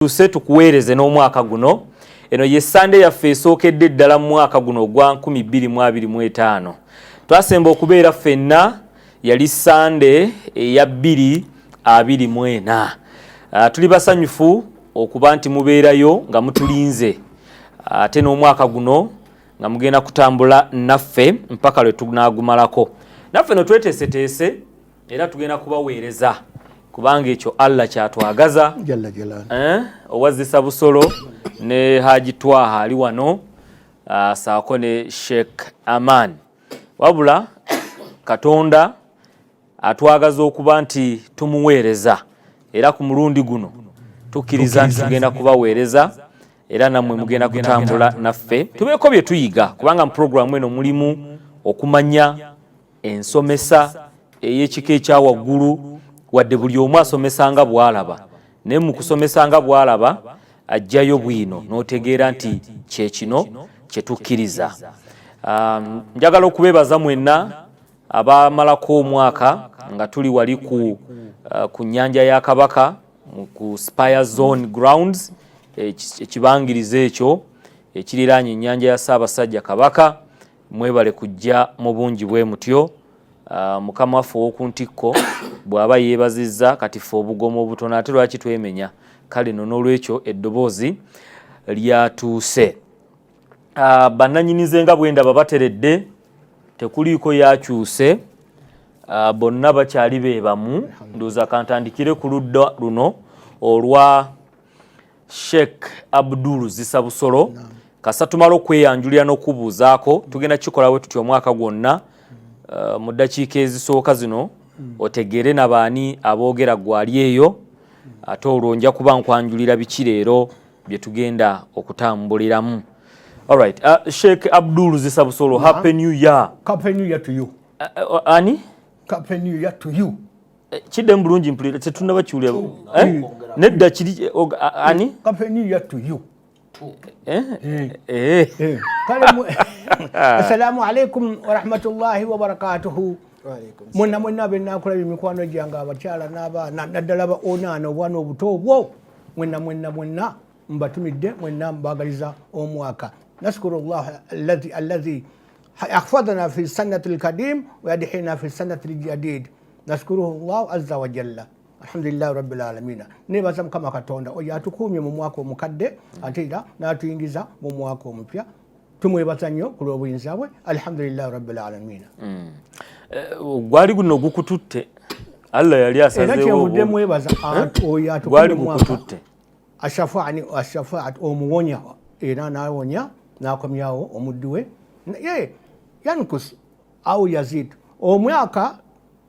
Tuse tukuweereze n'omwaka guno. Eno ye Sande yaffe esookedde ddala mu mwaka guno ogwa 2025. Twasemba okubeera ffenna yali Sande eya 224. Tuli basanyufu okuba nti mubeerayo nga mutulinze, ate n'omwaka guno nga mugenda kutambula naffe mpaka lwe tunaagumalako. Naffe no tweteeseteese era tugenda kubaweereza kubanga ekyo Allah kyatwagaza. Jalla jalal. Owazisa Busolo ne Haji Twaha ali wano, saako ne Sheikh Aman. Wabula Katonda atwagaza okuba nti tumuweereza, era ku mulundi guno tukkiriza nti tugenda kubaweereza era nammwe mugenda kutambula naffe tubeeko bye tuyiga, kubanga mu puroguramu eno mulimu okumanya ensomesa ey'ekika ekya waggulu. Wadde buli omu asomesa nga bw'alaba, naye mu kusomesa nga bw'alaba ajjayo bwino n'otegeera nti kye kino kye tukkiriza. Njagala okubeebaza mwenna abamalako omwaka nga tuli wali ku nnyanja ya Kabaka ku Spire Zone Grounds, ekibangirizo ekyo ekiriraanye ennyanja ya Ssaabasajja Kabaka. Mwebale kujja mu bungi bwe mutyo. Mukama waffe ow'oku ntikko bw'aba yeebazizza, kati ffe obugomo obutono ate lwaki twemenya? Kale no n'olwekyo eddoboozi lyatuuse. Bannanyinize nga bwe ndaba bateredde, tekuliiko yakyuse, bonna bakyali be bamu. Ndowooza kantandikire ku ludda luno olwa Sheikh Abdul Zisa Busolo. Kasa tumala okweyanjulira n'okubuuzaako, tugenda kikola bwe tutyo omwaka gwonna. Mu ddakiika ezisooka zino otegeere nabaani aboogera gwali eyo, ate olwo nja kuba nkwanjulira biki leero bye tugenda okutambuliramu. Alright, Sheikh Abdul Zisa Busolo, happy new year. Happy new year to you. Ani? Happy new year to you. Kiddemu bulungi mpulira, tetunnaba kiwulira. Eh? Nedda, kiri ani? Happy new year to you. Eh? Eh. Eh. Kale assalamu alaikum warahmatullahi wabarakatuhu. Mwenna mwenna benakulabye, emikwano gyange abakyala n'abaana, naddala ba onaana obwana obuto obwo, mwenna mwenna mwenna mbatumidde, mwenna mbagaliza omwaka. Nashkuru llah alladhi ahfadhana fi sanati lkadim wayadhina fi sanati ljadid. Nashkuruhu llahu azza wa jalla, alhamdulillahi rabbil alamina. Nebaza Mukama Katonda oyo atukuumye mu mwaka omukadde ate era n'atuyingiza mu mwaka omupya. Tumwebaza nnyo ku lw'obuyinza bwe, alhamdulillahi rabbil alamina. Gwali guno gukututte, Allah yali Era asazeewo. Kyenvudde mwebaza oyo Gwali atukuumye mu mwaka. gukututte. Ashafaani ashafaat, omuwonya, era nawonya nakomyawo omuddu we ye yankus au yazid. Omwaka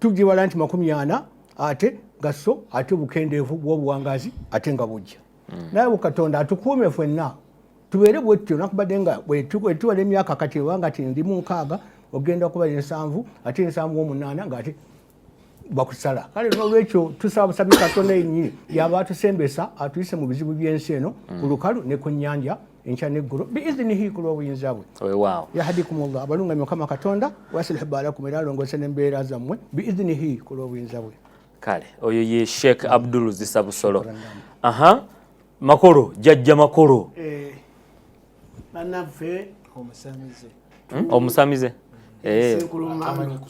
tugibala nti 40, ate gaso ate obukendeevu bw'obuwangazi ate nga bujja. Naye Katonda atukuume fenna tubeere bwetutyo, nakubadde nga bwetubala emyaka kati ebanga ti ndi mu 60, ogenda kuba 70, ate 78 nga ate bakusala. Kale nolwekyo tusaba busabi Katonda yennyini yaba atusembesa, atuyise mu bizibu by'ensi eno, ku lukalu ne ku nnyanja, enkya neggulo, biizinihi, ku lw'obuyinza bwe. Weewaawo. Yahdikumullah, abalungamya Mukama Katonda, wayaslihu baalakum, era alongoose n'embeera zammwe, biizinihi, ku lw'obuyinza bwe. Kale oyo ye Sheikh Abdul Zisa Busolo. Aha, Makolo, jajja Makolo. Eh, bannaffe. Omusamize. Omusamize. Senkulumandwa.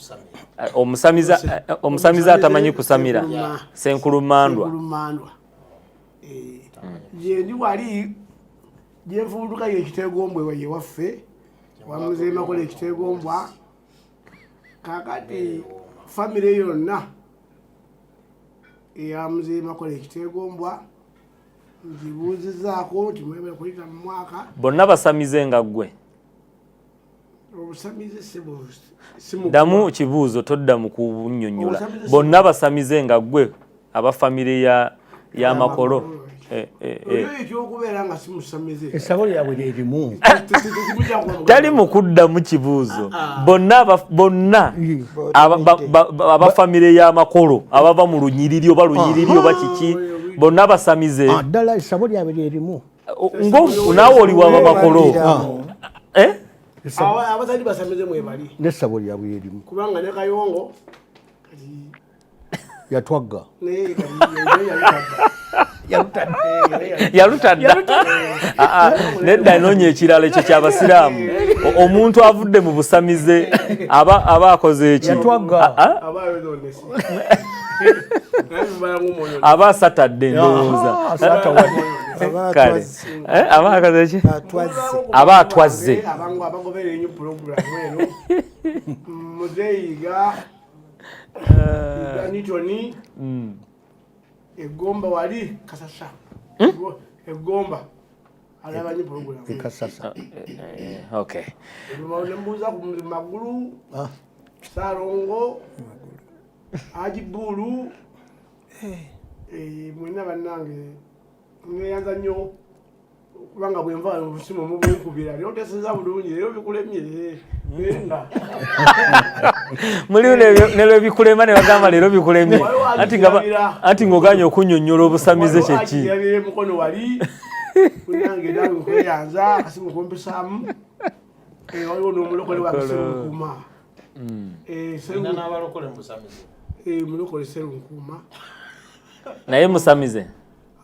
Omusamize atamanyi kusamira. Senkulumandwa. Senkulumandwa. Gyendi wali gyenfulutuka yekitegombwa yewaffe wamuzeyi Makola ekitegombwa. Kakati famire yonna eya Muzeyi Makola ekitegombwa ngibuuzizaako nti mwebale kuyita mu mwaka. Bonna basamize nga ggwe? Obusamize Ddamu kibuuzo, todda mu kunnyonnyola. Obusamize si- Bonna basamize nga ggwe aba famire ya Makolo? Oyo ekyokubeera nga simusamize Essabo lyabwe lyerimu. Tali mu kuddamu kibuuzo. Bonna aba famire y'Amakolo abava mu lunyiriri oba lunyiriri oba kiki, bonna basamize? Ah, ddala essabo lyabwe lyerimu. Ngo naawe oli waba Makolo? Eh? Abatali basamize mwebali. N'essabo lyabwe lyerimu. Kubanga ne Kayongo kati Yatwagga. Naye kati yali tadda. Yalutadda. Ah, ah, nedda, noonya ekirala ekyo kyabasiraamu. Omuntu avudde mu busamize aba akoze eki? Yatwagga. Ah, ah, Aba ayononese. Naye bibala ng'omwoyo. Aba asatadde, ndowooza. Ah, satawadde. Aba Kale. atwazze. Eh, aba akoze ki? Atwazze. Aba atwazze. Abangu abagoberera ennyo pulogulaamu eno, muzeeyiga Nitoni egomba wali Kasasa, egomba alaba nnyo pulogulaamu. Ekasasa. Okay. Nembuuza ku Magulu, Ah. Saalongo Ajibuulu, mwenna bannange neyanza nnyo kubanga bwenva wano obusimu mubunkubira, leero oteseza bulungi, leero bikulemye, naye nga Mulimu ne lwebikulema ne bagamba leero bikulemye, anti ng'oganye okunnyonnyola obusamize kyeki. Agirabira emukono wali, munange nawe nkweyanza akasimu kumpisaamu. Waliwo n'omulokole wange Serunkuuma. Olina n'abalokole mu busamize? Mulokole Serunkuuma. Naye musamize?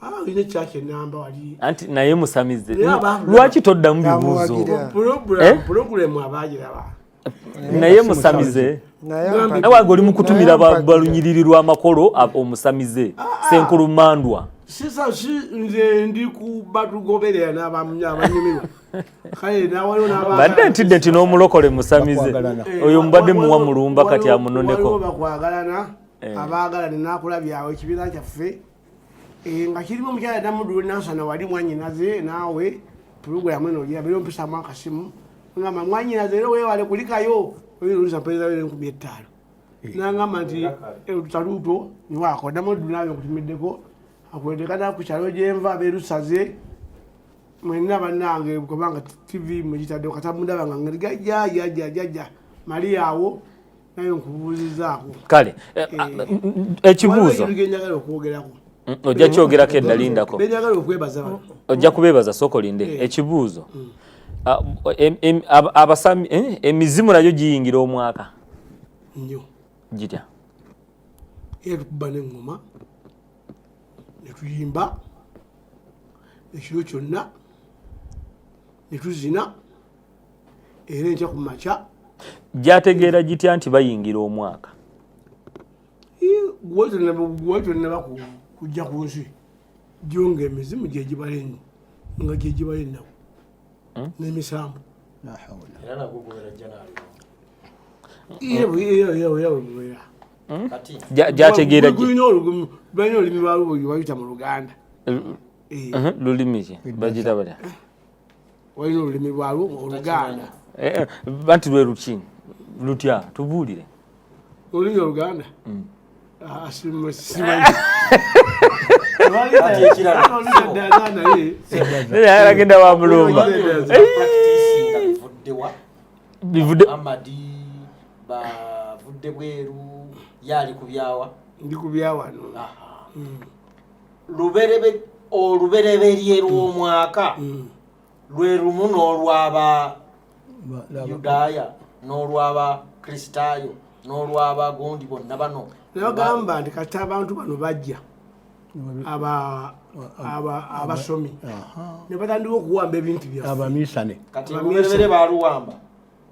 Ah, olina ekyaki enamba wali. Anti naye musamize? Naye Lwaki toddamu bibuuzo? Amuwagira. Eh? Pulogulaamu abagiraba. Naye musamize? Naye Nawe wange oli mu kutumira Naye ampagira. balunyiriri lw'amakolo omusamize Senkulumandwa. Sisa si nze ndi ku batugoberera n'abanyumirwa, kale nawaliwo n'abaagala. Badde ntidde nti n'omulokole musamize. Bakwagalana. Oyo mubadde muwa mulumba kati Waliwo amunoneko. bakwagalana, abaagalana nakulabyawo ekibiina kyaffe, nga kirimu omukyala Namudulu Nansana wali mwanyinaze, naawe pulogulamu eno ogira mpisamu akasimu ngamba mwanyinaze era weewale kulikayo oyinza mpeereza 5,000, nangamba nti taluuto niwaako. Namudulu naawe nkutumiddeko akwendekana ku kyalo gyenva abeerusaze mwenna bannange, kubanga TV mugitadde katamundaba nga ngajjajjajjajja mali awo naye nkubuuzizaako. Kale, ekibuuzo. Waliwo ekintu gyenjagala okwogerako. Ojja kyogerako edda, lindako. Benjagala okwebaza bano. Ojja kubeebaza, sooka olinde. Ekibuuzo. Ah, abasami, emizimu nayo giyingira omwaka? Nnyo. Gitya? Era tukuba n'eŋŋoma ne tuyimba ekiro kyonna ne tuzina era enkya ku makya. Gyategeera gitya nti bayingira omwaka? Gwe tonnaba kujja ku nsi, gyo nga emizimu gyegibala ennyo, nga gyegibala ennaku n'emisambu. La hawla. Era nagwo gubeera January. Era era bwe bubeera. Kati Gyategeera Balina olulimi lwalwo lwe bayita mu Luganda. Lulimi ki? Bagita batya? Walina olulimi lwalwo Oluganda. Anti lwe luki? Lutya? Tubuulire. Olulimi Oluganda. Ah, simanyi. Kati ekirala, Naye agenda wa mulumba. Practice nga bivuddewa? Bivudde Amadi bavudde bweru, yaali ku byawa. Ndi ku byawano. Aha. Olubereberye lw'omwaka lwe lumu n'olwaba Yudaaya n'olwaba Kristaayo n'olwaba gundi bonna bano? Nabagamba nti kati abantu bano bajja abasomi ne batandika okuwamba ebintu byaffe. Abamisane. Kati olubereberye baaluwamba?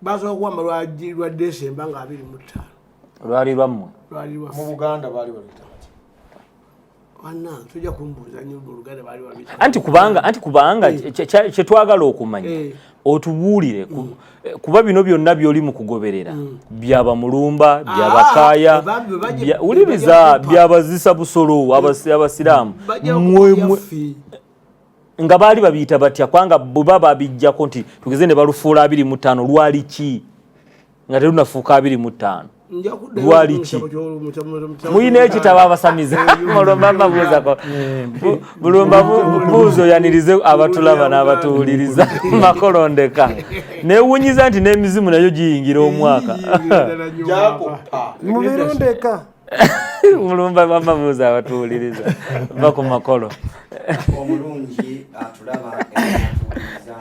Basooka okuwamba lwa Desemba nga 25. Lwali lwammwe? Lwali Mu lwaffe. Buganda baali baluyita bati? Wanna tojja kumbuuza nnyo mu Luganda baali babita. Anti kubanga kyetwagala okumanya, otubuulire kuba bino byonna byoli mu kugoberera byaba mulumba, byabakaaya, Ah, wuliriza, bajja kupa. byabazisa busolo abasiraamu. Bajja Mwe nga baali babiyita batya? Kubanga bwe baba babijjako nti tugeze ne balufuula 25, lwali ki nga terunafuuka 25? Lwali ki? Muyina ekitabo abasamize? Mulumba mbabuuzako. Bulumba, buuza oyanirize abatulaba n'abatuwuliriza. Makolondeka newunyiza nti n'emizimu nayo giyingira omwaka. Gyakoppa. Mubirundeka. Mulumba, bambabuuza abatuwuliriza, va ku makolo. Omulungi atulaba era atuwuliriza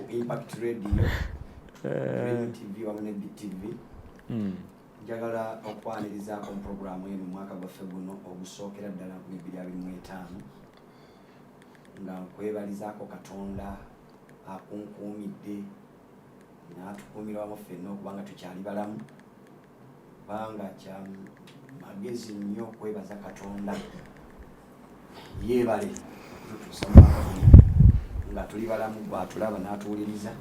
ku Impact Radio, Radio TV wamu ne BTV. Njagala okwanirizaako mu puroguramu eno omwaka gwaffe guno ogusookera ddala 2025, nga nkwebalizaako Katonda akunkuumidde n'atukuumira wamu ffenna okuba nga tukyali balamu, kubanga kya magezi nnyo okwebaza Katonda. Yeebale okututuusa mu mwaka guno nga tuli balamu, gwatulaba n'atuwuliriza,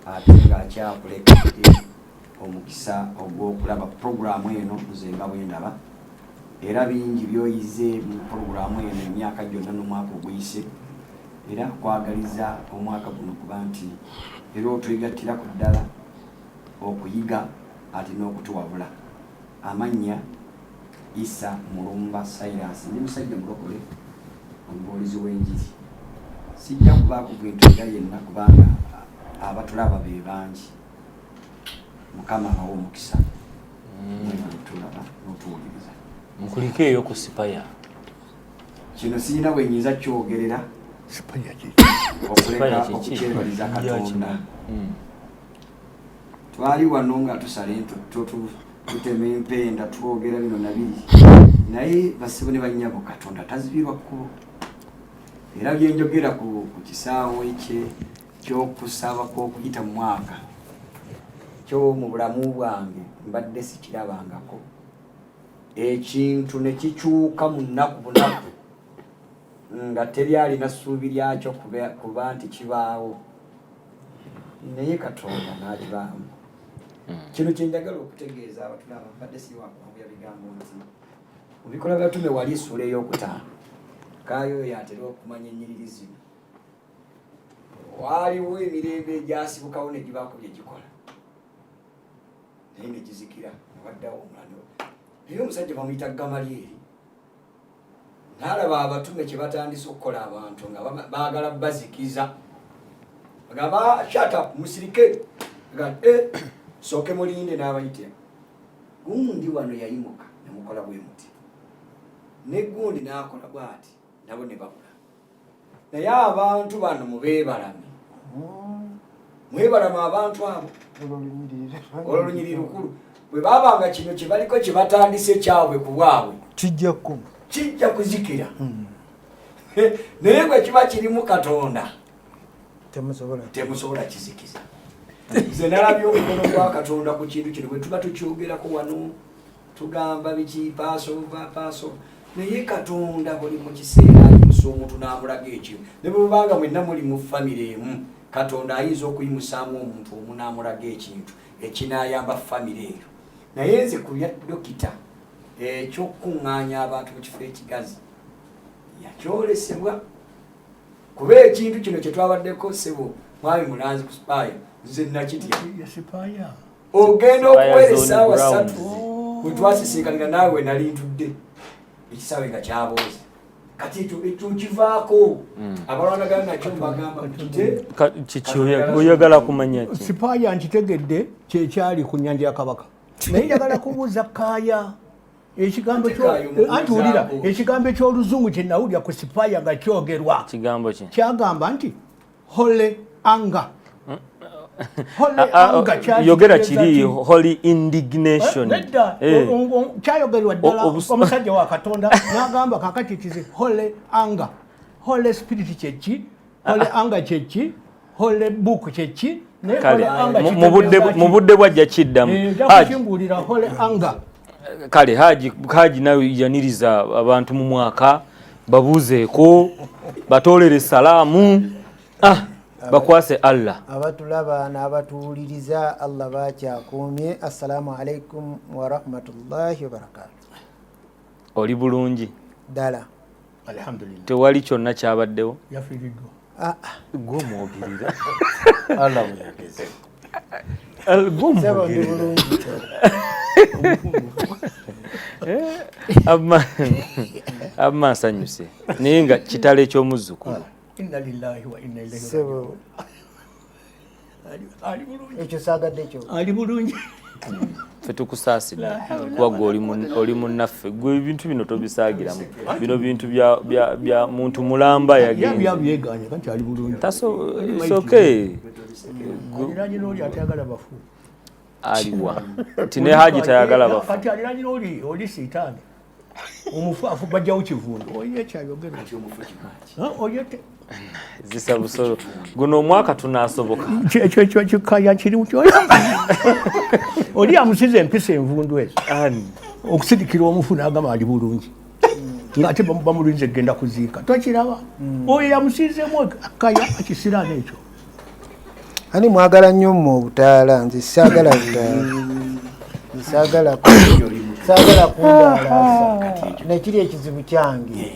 ate ng'akyakulekedde omukisa ogw'okulaba puroguramu eno. Nze nga bwe ndaba, era bingi by'oyize mu puroguramu eno emyaka gyonna n'omwaka oguyise, era nkwagaliza omwaka guno kuba nti era otwegattira ku ddala okuyiga ate n'okutuwabula. Amannya Isa Mulumba Silas, ndi musajja mulokole, omubuulizi w'enjiri. Sijja kubaako gwentwera yenna kubanga abatulaba be bangi. Mukama abawe omukisa, mwebale tulaba n'otuwuliriza. Nkuliko eyo ku sipaya. Kino sirina bwe nyinza kyogerera Sipaya kiki? okuleka Sipaya kiki? okukyebaliza Katonda. Twali wano nga tusala entotto, tutema empenda, twogera bino nabiri, naye bassebo ne bannyabo, Katonda tazibirwa kkubo. Era byenjogera ku kisaawe kyokusaba kw'okuyita mu mwaka kyo, mu bulamu bwange mbadde sikirabangako ekintu ne kikyuka mu nnaku bunaku nga teri alina ssuubi lyakyo kuba nti kibaawo, naye Katonda n'akibaamu. Kino kyenjagala okutegeeza abatulaba, mbadde siri wakuwanguya bigambo, nti mu Bikolwa by'Abatume wali essuula ey'okutaano, kaayo oyo atera okumanya ennyiriri zino, waaliwo emirembe egyasibukawo ne gibaako bye gikola, naye ne gizikira, ne waddawo omulala. Naye omusajja bamuyita Gamalyeri, n'alaba abatume kye batandise okukola abantu nga baagala bazikiza, agamba, "Shut up, musirike." Agamba, "Sooke mulinde." N'abayite, gundi wano yayimuka ne mukola bwe muti, ne gundi n'akola bw'ati, nabo ne babula. Naye abantu bano mubeebalame, mwebalame abantu abo. Olwo lunyiriri lukulu. Bwe baabanga kino kye baliko kye batandise kyabwe ku bwabwe, kijja kkuma. Kijja kuzikira, naye bwe kiba kirimu Katonda, temusobola. Temusobola kizikiza. Nze nalabye omukono gwa Katonda ku kintu kino. Bwe tuba tukyogerako wano tugamba biki, Passover, Passover, naye Katonda buli mu kiseera ayimusa omuntu n'amulaga ekintu. Ne bwe mubanga mwenna muli mu famire emu, Katonda ayinza okuyimusaamu omuntu omu n'amulaga ekintu ekinaayamba famire eyo. Naye nze ku bya dokita ekyokukuŋŋaanya abantu mu kifo ekigazi, yakyolesebwa, kuba ekintu kino kye twabaddeko, ssebo mwami mulanzi, ku sipaya, nze nakitya. Sipaya. Ogenda Sipaya okuwera zone essaawa grounds. 3 bwe twasisinkanira naawe, we nali ntudde, ekisaawe nga kyabooze. Kati ekyo kivaako abalwanagana nakyo, mbagamba mukite. Kiki oyagala kumanya ki? Sipaya nkitegedde, kyekyali ku nyanja ya Kabaka, naye njagala kubuuza Kaaya ekigambo Ate Kaaya omubuuzaako. Anti wulira ekigambo ekyoluzungu kye nawulira ku sipaya nga kyogerwa. Kigambo ki? Kyagamba nti holy anger, holy Ah, ah, anger. Kyakitegeeza yogera kiri ki? Holy indignation. Nedda. Kyayogerwa ddala omusajja wa Katonda n'agamba, kakati kizi holy anger, holy spirit kyeki, holy anger kyeki, holy book kyeki? Naye Kale holy anger mu budde kitegeeza ki? mu budde bwajja kiddamu. Nja Haji, kukimbuulira holy anger. Kale Haji nawe yaniriza abantu mu mwaka, babuuzeeko, batoolere salaamu, bakwase Allah. Abatulaba n'abatuwuliriza, Allah bakyakuumye. Assalamu alaikum warahmatullahi wabarakatu. Oli bulungi? Ddala. Alhamdulillah. Tewali kyonna kyabaddewo? Yafiiriddwa. Ah, Gwomwogerera. Allah bweyageze. Sebo, ndi Gwomwogerera. bulungi. Amma nsanyuse, naye nga kitalo eky'omuzzukulu. Inna lillahi wa inna ilaihi Sebo. rajiun. Ali bulungi. Ekyo saagadde kyo. Ali bulungi. Ffe tukusaasidde kuba gwe oli munnaffe. Gwe ebintu bino tobisaagiramu, bino bintu bya muntu mulamba yagenze. Yabyeganye kanti ali bulungi. Taso, it's okay. Aliranye n'oli atayagala bafu. Aliwa nti ne Haji tayagala bafu. Kati aliranyira oli oli sitaani omufu afu bajjawo kivundu oye kyayogera oye zisa busolo guno omwaka tunasoboka ekyo ekyo kikaya kiri kyoyo oli amusiza empisa envundu ezo okusirikira omufu n'agamba ali bulungi ng'ate bamulinze genda kuziika tokiraba oyo yamusiizemu akaya akisiraana ekyo. Ani mwagala nnyo mmwe obutaala, nze saagala butaala, saagala saagala kundaalaasa nekiri ekizibu kyange.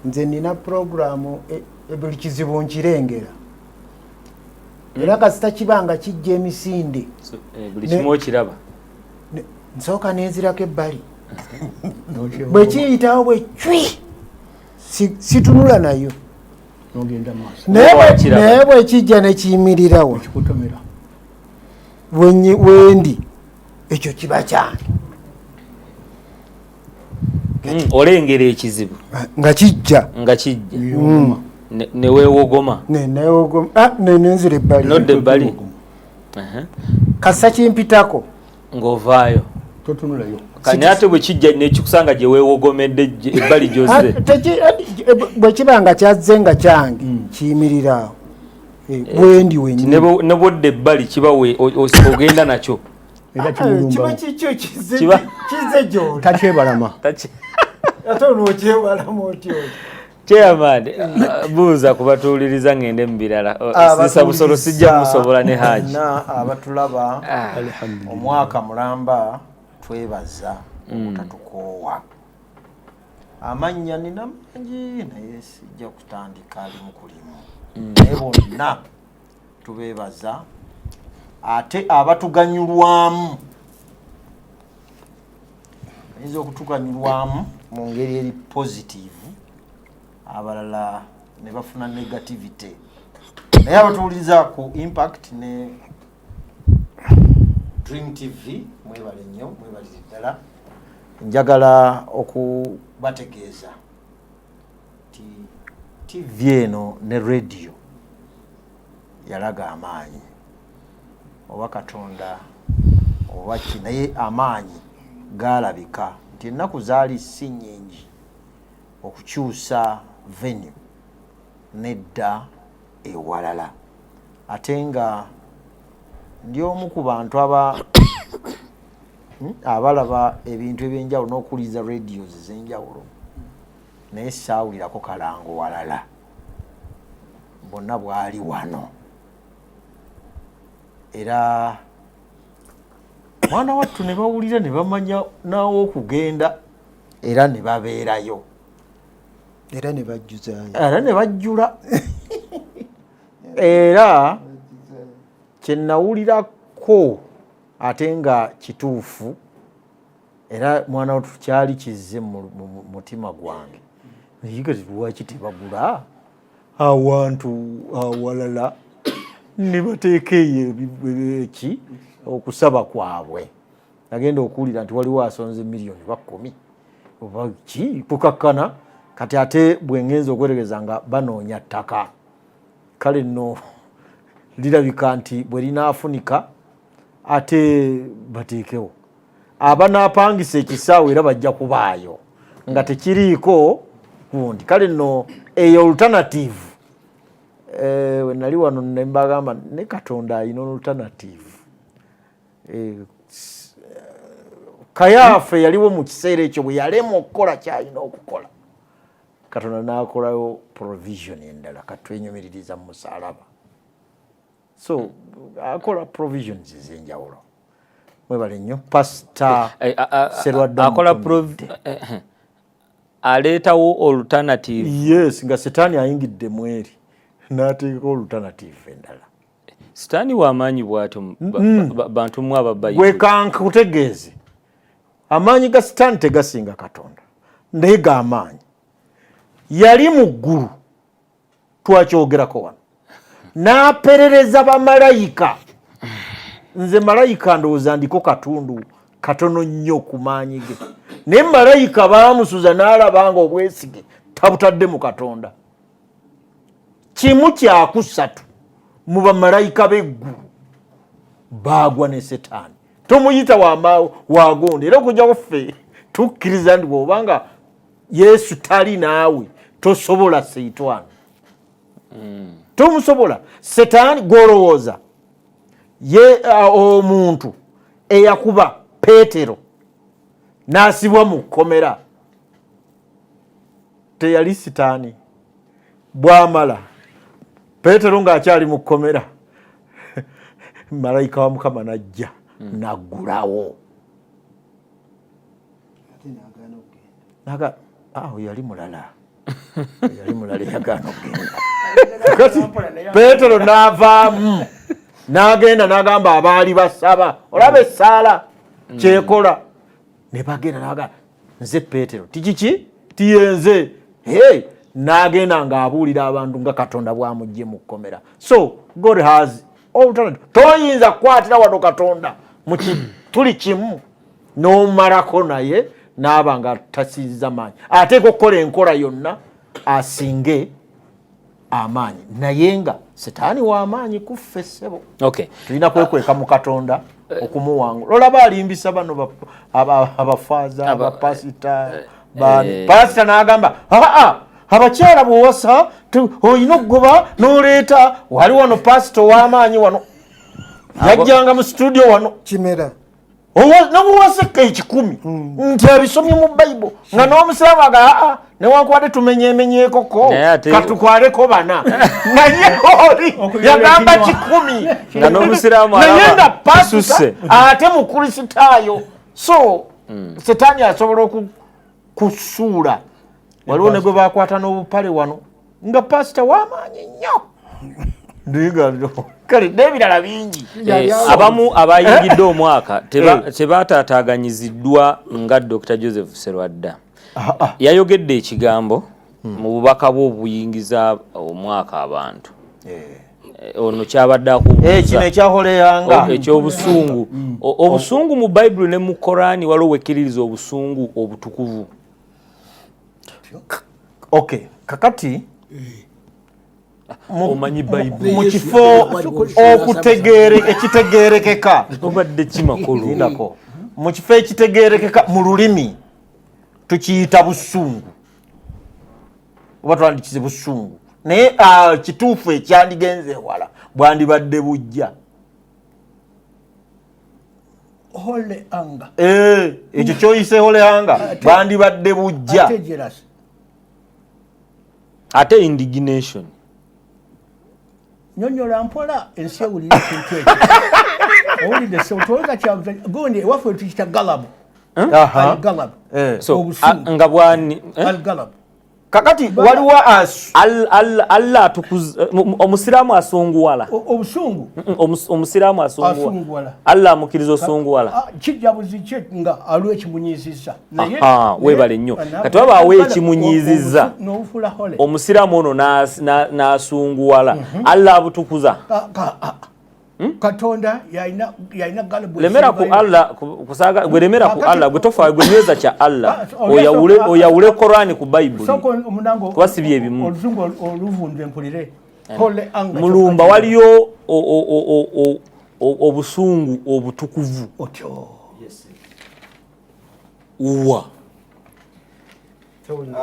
Nze nina puroguramu, buli kizibu nkirengera era kasita kiba nga kijja emisinde buli kimu okiraba, nsooka nenzirako ebbali bwe kiyitawo bwe cwi situnula nayo nogenda maaso naye bwe kijja nekiyimirirawo ekikutomera wendi ekyo kiba kyange. Olengera ekizibu nga kijja nga kijja neweewogoma nenzira ebbali nodda ebbali kasa kimpitako ng'ovaayo totunulayo. Kani ate bwe kijja nekikusanga gye weewogomedde ebbali gyozze? Bwe kiba nga kyazze nga kyange kiyimirirawo bwendi wenyini. Ne bwodda ebbali kiba ogenda nakyo. Era Kiba kimulumbawo kikyo Kiba- kizze gyoli takyebalama. Ate onookyewalamu otyo? Chairman, buuza kubatuuliriza ngende mu birala. Sisa busolo sijja musobola ne Haji. Na abatulaba omwaka mulamba twebaza obutatukoowa. Amannya nina mangi naye sijja kutandika limu ku limu, naye bonna tubeebaza ate abatuganyulwamu ayinza okutuganyulwamu mu ngeri eri positive, abalala ne bafuna negativity, naye abatuwuliriza ku Impact ne Dream TV mwebale nnyo, mwebalire ddala. Njagala okubategeeza nti TV eno ne radio yalaga amaanyi oba Katonda oba ki, naye amaanyi galabika nti ennaku zaali si nnyingi okukyusa venue nedda ewalala, ate nga ndi omu ku bantu aba abalaba ebintu ebyenjawulo n'okuwuliriza radios ez'enjawulo, naye saawulirako kalango walala, bonna bwali wano. Era mwana wattu ne bawulira ne bamanya naawo okugenda era ne babeerayo. Era ne bajjuzaayo. Era ne bajjula. Era kyenawulirako ate nga kituufu, era mwana wattu kyali kizze mu mutima gwange, naye kati lwaki tebagula awantu awalala ne bateeka eyo eki okusaba kwabwe? Nagenda okuwulira nti waliwo asonze miliyoni 10 oba ki kukakkana. Kati ate bwengenza okweregeza nga banoonya ttaka, kale nno lirabika nti bwe linaafunika ate bateekewo abanaapangisa ekisaawe era bajja kubaayo nga tekiriiko gundi. Kale nno eyo alternative we nali wano ne mbagamba ne Katonda alina alternative. Kayaafe yaliwo mu kiseera ekyo bwe yalema okukola kyalina okukola, Katonda n'akolayo provision endala. Katwenyumiririza mu musalaba, so akola provisions ez'enjawulo. Mwebale nnyo, Pasita Serwadda. Akola aleetawo alternative. Yes, nga Setaani ayingidde mweri n'ateekako alternative endala. Sitaani w'amaanyi bw'atyo bantu mu ababayibuli. Gwe kankutegeeze, amaanyi ga Sitaani tegasinga Katonda, naye g'amaanyi. Yali mu ggulu, twakyogerako wano, n'aperereza bamalayika. Nze malayika ndowooza ndiko katundu katono nnyo ku maanyi ge, naye malayika baamusuza n'alaba nga obwesige tabutadde mu Katonda. 1/3 mu bamalayika b'eggulu. Baagwa ne Setaani, tomuyita wagundi. Era okujjako ffe tukkiriza nti bw'obanga Yesu tali naawe tosobola seitwani, tomusobola Setaani. Gwolowooza ye omuntu eyakuba Peetero n'asibwa mu kkomera teyali Sitaani? Bwamala Peetero ng'akyali mu kkomera, malayika wa Mukama najja naggulawo. Naga awo yali mulala, yali mulala eyagaana okugenda. Kati Peetero n'avaamu n'agenda n'agamba abaali basaba, olaba essaala kyekola, ne bagenda n'agamba, nze Peetero, tikiki tiyenze. Hey, n'agenda ng'abuulira abantu nga Katonda bw'amuggye mu kkomera. So God has alternative. Toyinza kukwatira wano Katonda mu tuli kimu n'omalako naye n'aba nga tasinziza maanyi. Ateeka okukola enkola yonna asinge amaanyi, naye nga Setaani w'amaanyi ku ffe, ssebo. Tulina kwekweka mu Katonda okumuwangula. Olaba alimbisa bano abafaaza, abapasita, pasita n'agamba, aa abakyala bwowasa olina okugoba n'oleeta. Wali wano pasita ow'amaanyi wano yajjanga mu studio wano. Kimera. Nomuwaseka 100 nti abisomye mu Bayibuli, nga n'omusiraamu aga aa newankubadde tumenyemenyeekoko Naye ate- katukwaleko bana, naye oli yagamba 100. Nga n'omusiraamu naye alaba nga pasita kisusse. Ate mukristaayo. So Setaani asobola kusuula. Waliwo ne gwe bakwata n'obupale wano nga pasita w'amaanyi nnyo. Ndiga kale n'ebirala bingi. Abamu abayingidde omwaka tebaataataaganyiziddwa nga Dr Joseph Serwadda yayogedde ekigambo mu bubaka bwe obuyingiza omwaka abantu. Ono kyabadde akubuuza. Kino ekyaholeyanga. Ekyobusungu. Obusungu mu Bayibuli ne mu Korani waliwo wekkiririza obusungu obutukuvu? Okay, kakati Omanyi Bayibuli. Mu kifo okutegeere ekitegeerekeka Obadde kimakulu. Lindako. Mu kifo ekitegeerekeka mu lulimi tukiyita busungu oba twandikize busungu, naye kituufu ekyandigenze ewala bwandibadde bujja. Holy anger. Ekyo kyoyise holy anger bwandibadde bujja. Ate jealous. Ate indignation? Nyonyola mpola ensi ewulira ekintu ekyo. Owulidde se otoweza kya gundi ewaffe tukiyita galabu. Al-galab. So Obusungu. Nga bwani eh? Al-galab. Kakati waliwo Allah atukuza omusiraamu asunguwala? Obusungu. Omusiraamu asunguwala? Asunguwala. Allah amukiriza osunguwala? Ah, kijja buziki nga aliwo ekimunyiizizza. Aha, weebale nnyo. Kati wabaawo ekimunyiizizza. N'obufuula holy. Omusiraamu ono n'asunguwala, Allah abutukuza? Katonda yalina galabu. Lemera ku Allah kusaga gwe, lemera ku Kakati- Allah gwe, tofa gwe, nyweza kya Allah. Ah, so- Oyawule ah, oyawule Korani ku Bayibuli. Sooka omunango. Kuba si bye bimu. Oluzungu oluvundwe mpulire. Holy anger. Mulumba waliyo obusungu obutukuvu? Otyo. Wa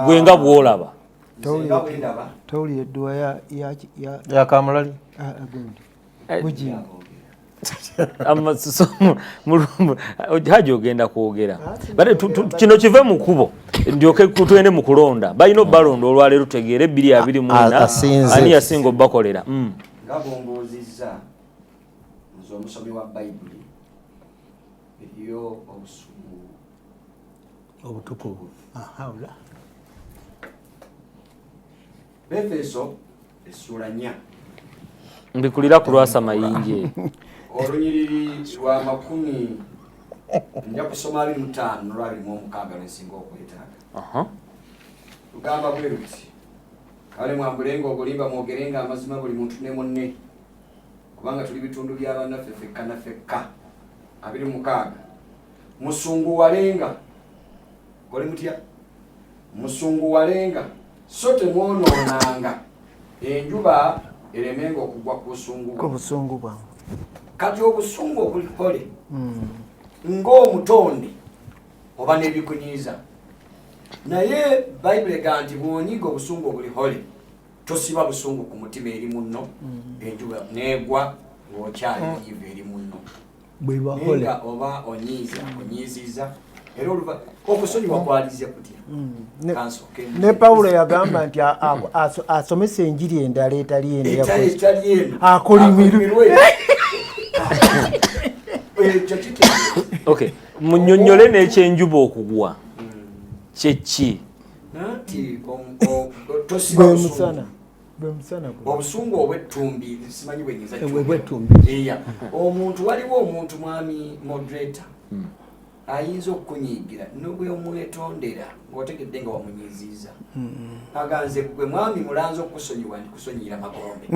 gwe nga bwolaba. Nze nga bwendaba. Tawulira edduwa ya Yakamulali. Ah, ah, gundi Bujingo. Mulumba haji ogenda kwogera. Bate kino kive mu kubo ndyoke tugende mu kulonda. Balina obbalonda olwaleero, tutegeere 2024 Asinze. ani yasinga obbakolera. Nga bwombuuzizza nze omusomi wa Bayibuli, eriyo obusungu obutukuvu. Aha, ula. Befeso essuula 4. Mbikulira ku lwasa mayinje. Olunyiriri lwa makumi, nja kusoma 25 nolwa 26 lwensinga okwetaaga. Lugamba bwe luti: kale mwambulenga obulimba, mwogerenga amazima buli muntu ne munne, kubanga tuli bitundu bya bannaffe fekka na fekka. 26, musunguwalenga. Kole mutya? Musunguwalenga, so temwonoonanga, enjuba eremenga okugwa ku busungu ku busungu bwammwe. Kati obusungu obulikole ng'omutonde oba n'ebikunyiiza, naye Bayibuli ega nti bw'onyiga obusungu obulihole, tosiba busungu ku mutima eri munno, enjuba negwa ng'okyali munyiivu eri munno, bwebahole naye nga oba onyiiza onyiiziza, era oluva okusonyiwa kwalize kutya? Kansooke Ne Pawulo yagamba nti asomesa enjiri endala etali eno eya Kristo. Etali eno. Akolimirwe. Ekyo kitegeeza Okay, munyonyole n'ekyenjuba okugwa kyeki? Nti tosiba Gwe busungu. musana, gwe musana gwe. Obusungu obwettumbi, simanyi bwenyinza. Obwettumbi. Iya, omuntu, waliwo omuntu, mwami moderator, ayinza okukunyiigira nobwe omwetondera ng'otegedde nga wamunyiiziiza, aganze gwe mwami mulanzi okukusonyiwa, ndikusonyiyira magombe.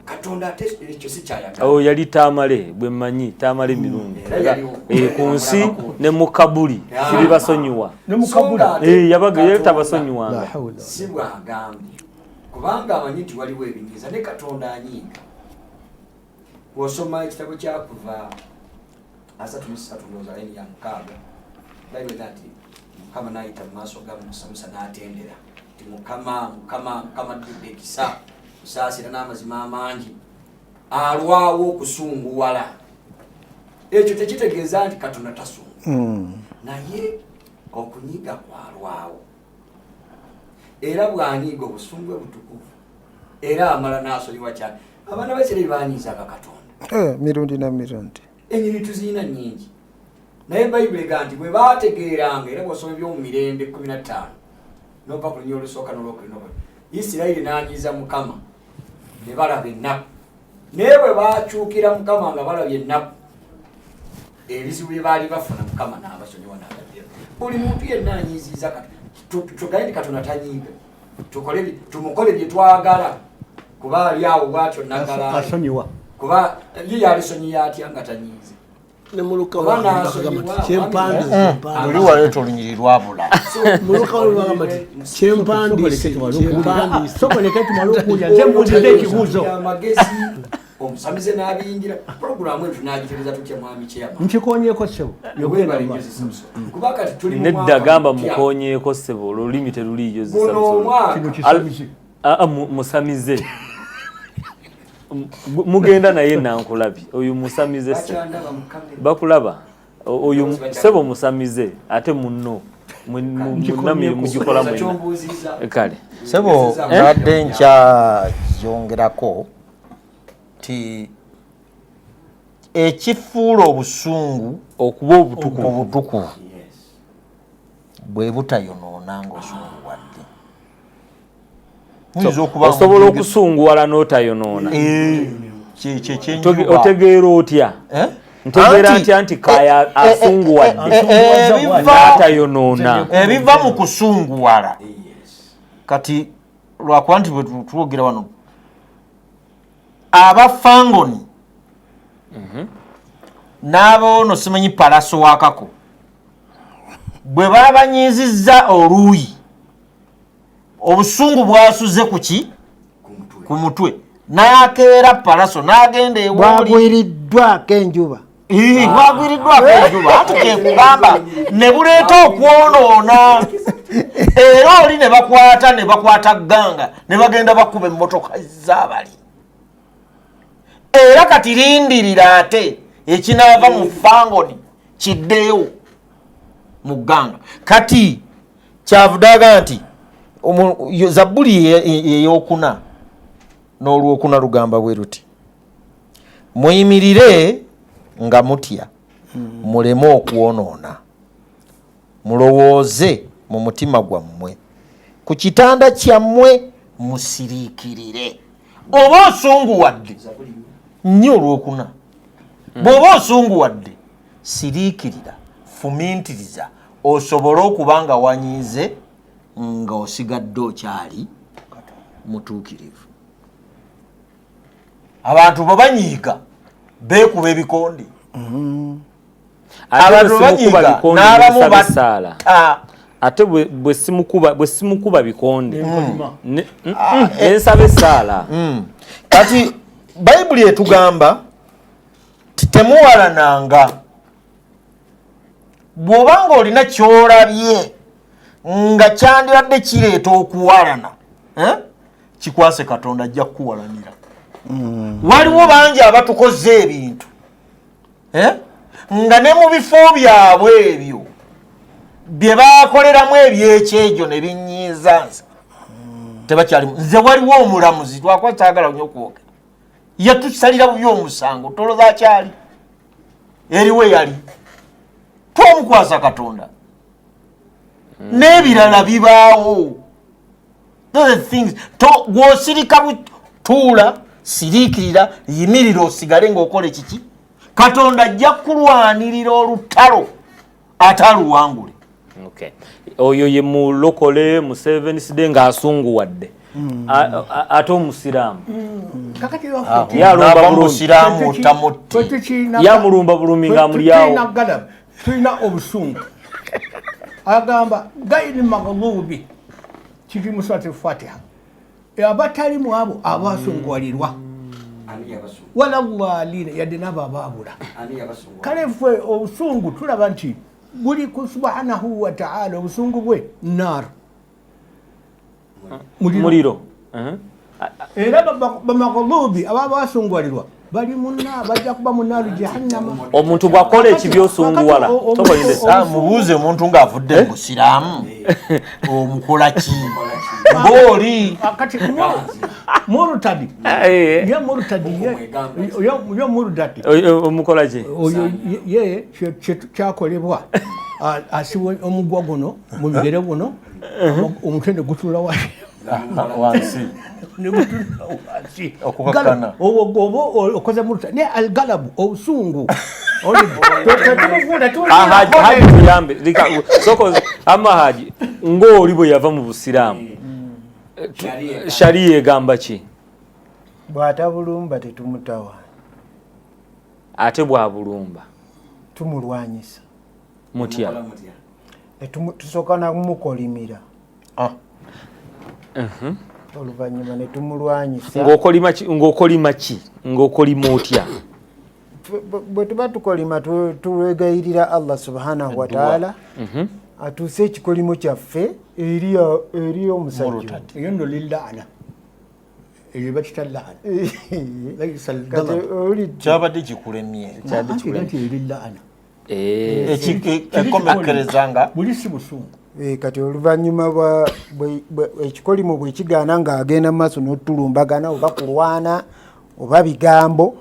Katonda ate ekyo si kyayagala. Awo yali Tamale, bwe mmanyi Tamale mirundi. Era yaliwo. Eh, ku nsi ne mu kabuli siribasonyiwa. Ne mu So kabuli. nga ate Eh, yabaga yali Katonda tabasonyiwanga. La hawla. Si bwagambye, kubanga amanyi nti waliwo ebinyiiza, ne Katonda anyiiga. Bw'osoma ekitabo kyakuva 33, ndowooza layini ya 6, Bayibuli nti Mukama n'ayita mu maaso ga Musa, Musa n'atendera nti Mukama, Mukama, Mukama ajjudde ekisa, kusaasira n'amazima amangi, alwawo okusunguwala. Ekyo tekitegeeza nti Katonda tasungu, naye okunyiga kwalwawo, era bw'anyiiga obusungu bwe butukuvu, era amala n'asonyiwa. Kyane abaana ba Isiraeri banyiizanga Katonda. Eh, mirundi na mirundi. Enyini tuzirina nyingi, naye Bayibuli ega nti bwe baategeeranga, era bw'osoma Ebyomumirembe 15 nova ku lunya olusooka n'olwokubiri, Isirayiri n'anyiiza Mukama ne balaba ennaku, naye bwe baakyukira Mukama nga balabye ennaku, ebizibu bye baali bafuna, Mukama n'abasonyiwa n'abajja. Buli muntu yenna anyiiziiza, tugaye nti Katonda tanyiiga, tumukole bye twagala, kuba ali awo bwatyo nagala. Asonyiwa. Kuba ye yalisonyiye atya nga tanyiize? Ne muluka Oba bagamba n'asonyiwa, nti kyempandiise. Luli waleeta olunyiri lwabula. Muluka wali bagamba nti kyempandiise, kyempandiise. Sokoleke tumale okuwulira, nze mbuulidde ekibuuzo. Amagezi omusamize n'abiyingira puroguramu eno tunagitereza tutya, mwami chairman? Nkikonyeko, ssebo. Webale nnyo, Samson. Kuba kati tuli mu Nedda, mwaka gamba mupya. mukonyeeko ssebo, olulimi teruliiyo. Guno omwaka Kino kisamize. Musamize. Mugenda naye nankulabi oyo musamize ssebo. Bakyandaba mu kamera. Bakulaba. Oyo ssebo musamize, ate munno munna mugikola Ndowooza mwenna. kyombuuzizza. Kale. Sebo, mbadde nkyayongerako ti ekifuula obusungu okuba obutukuvu obutukuvu bwe butayonoona ng'osunguwadde. Muyinza okuba nga Osobola okusunguwala n'otayonoona? Eh, kyenjuba. Otegeera otya? Eh? Ntegeera Anti- ntya nti kaya asunguwadde n'atayonoona? Ebiva mu kusunguwala kati lwakuba nti bwe twogera wano abafangoni n'aboono simanyi palaso wakako bwe babanyiizizza oluuyi, obusungu bwasuze ku ki? Ku mutwe. N'akeera palaso n'agenda ewoli. Bwagwiriddwako enjuba. Ii, bwagwiriddwako enjuba, anti kyekugamba ne buleeta okwonoona, era oli ne bakwata, ne bakwata ganga, ne bagenda bakuba emmotoka z'abali. Era kati lindirira ate ekinaava mu fangoni kiddeewo mu gganga. Kati kyavudde aga nti Zabbuli eyokuna n'olwokuna lugamba bwe luti: "Muyimirire nga mutya, muleme okwonoona. Mulowooze mu mutima gwammwe, ku kitanda kyammwe musiriikirire." Oba osunguwadde nnyo, olwokuna, bw'oba osunguwadde, siriikirira, fumintiriza, osobole okuba nga wanyiize nga osigadde okyali mutuukirivu. Abantu bwe banyiiga beekuba ebikonde. Ate Abantu bwe simukuba banyiiga bikonde, n'abamu nensaba essaala. batta. Ate bwe simukuba bikonde, nensaba essaala. Kati Bayibuli etugamba temuwalananga. Bw'oba ng'olina ky'olabye nga kyandibadde kireeta okuwalana, kikwase Katonda, ajja kukuwalanira. Waliwo bangi abatukoze ebintu nga ne mu bifo byabwe ebyo bye bakoleramu ebyekyejo ne binyiiza nze tebakyalimu. Nze waliwo omulamuzi twakuba kyagala nnyo okwogera, yatusalira bubi omusango, toloza akyali eriwe yali twamukwasa Katonda. N'ebirala bibaawo. Those are things gw'osirika, tuula, siriikirira, yimirira, osigale ng'okola ekiki. Katonda ajja kulwanirira olutalo ate aluwangule. Okay. Oyo ye mulokole mu Seventh Day ng'asunguwadde. Ate omusiraamu Kakati Yalumba Naava mu bulungi. busiraamu otamutti. Yamulumba bulumi ng'amulyawo. Tulina galabu, tulina obusungu. Agamba gairi maglubi, kiri mu Surati Fatiha, abatali mu abo abasunguwalirwa Ani yabasungu? Wala lalina, yadde n'abo abaabula. Ani yabasungu? Kale ffe obusungu tulaba nti buli ku subhanahu wataala, obusungu bwe nar. Muliro. Era bamaglubi aba basunguwalirwa bali muna, bajja kuba munaaru jahannama. Omuntu bw'akola ekibi osunguwala. Kakati Tokolinde. Mubuuze omuntu ng'avudde mu busiraamu omukola ki ng'oli? Kati murtadi ye murtadi ye murtadi. Omukola ki? Oyo ye kyakolebwa asibwa omugwa guno mu bigere guno, omutwe ne gutunula wansi. Ne gutunula wansi. Okukakkana. Oba okoze murtadi, naye algalabu obusungu. Ah, Haji, Haji tuyambe. Soko ama Haji ng'oli bwe yava mu busiraamu, shariya egamba ki? Bw'atabulumba tetumutawa. Ate bwabulumba? Tumulwanyisa. Mutya? Tusooka namumukolimira. Ah. Oluvannyuma ne tumulwanyisa. Ng'okolima ki? Ng'okolima ki? Ng'okolima otya? Bwe tuba tukolima, tuwegayirira Allah subhanahu wataala atuuse ekikolimo kyaffe eri omusajja. Murtad. Eyo nno lillaana, eyo bakita laana. Laisa Kati algalab. owulidde? Kyabadde kikulemye. Anti eri laana. Ekomekereza nga buli si busungu. Kati oluvannyuma ekikolimo bwe kigaana ng'agenda mu maaso n'otulumbagana oba kulwana oba bigambo,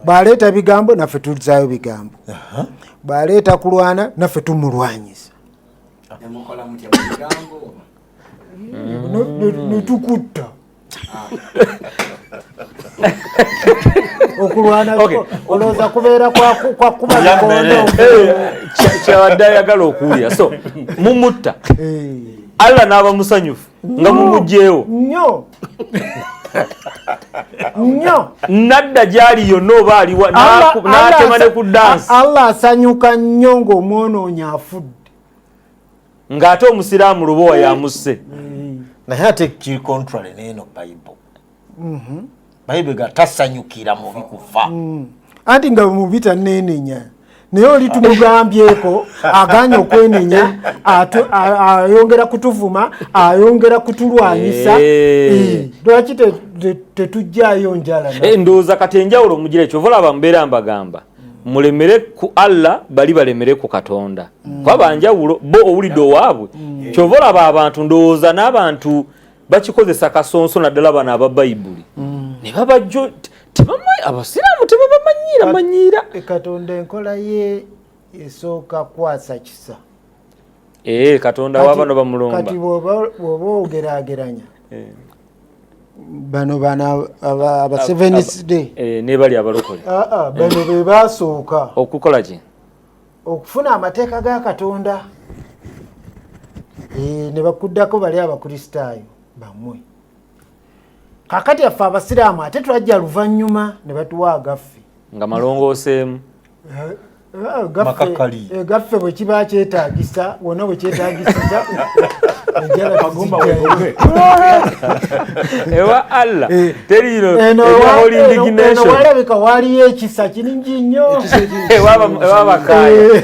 bw'aleeta bigambo naffe tuzaayo bigambo, bw'aleeta kulwana naffe tumulwanyisa. Nemukola mutya mu bigambo oba? Ne tukutta okulwana. Olowooza kubeera kwa kuba Kulya bikondo? mmere. Kyabadde ayagala okuwulira. So mumutta, Allah n'aba musanyufu nga mumugjeewo? Nnyo nnyo. Nadda gyali yonna oba aliwa n'atema ne ku dansi? Allah asanyuka nnyo ng'omwonoonyi afudde. Ng'ate omusiraamu lubowa yamusse. Naye ate kiri contrary neeno Bible. Bible ga tasanyukira mubi kufa. Anti nga mubi taneenenya, naye oli tumugambyeko aganye okwenenya, ayongera kutuvuma, ayongera kutulwanyisa. Lwaki tetujjayo njala? Ndowooza kati enjawulo mugira ekyo oba olaba mbeera mbagamba mulemere ku Allah, bali balemere ku Katonda, kuba banjawulo bo. Owulidde owaabwe kyova olaba abantu, ndowooza n'abantu bakikozesa kasonso, naddala bano aba Bayibuli ne babajjo tebamanyi, abasiraamu tebabamanyiira manyiira. Katonda enkola ye esooka kwasa kisa. Katonda wabano bamulumba. Kati bw'oba ogeraageranya bano aba Seventh Day ne bali abalokole. Ah, ah, bano be basooka okukola ki? Okufuna amateeka ga Katonda. Ne bakuddako bali abakristaayo bammwe. Kakati affe abasiraamu ate twajja luvannyuma ne batuwa agaffe. Nga malongooseemu. Gaffe. Makakali. Gaffe bwe kiba kyetaagisa, wonna bwe kyetaagisiza. Ewa Allah Eh. teriiro Eno erya holy eno indignation. walabika waliyo ekisa kingi nnyo. Ewabakaaya.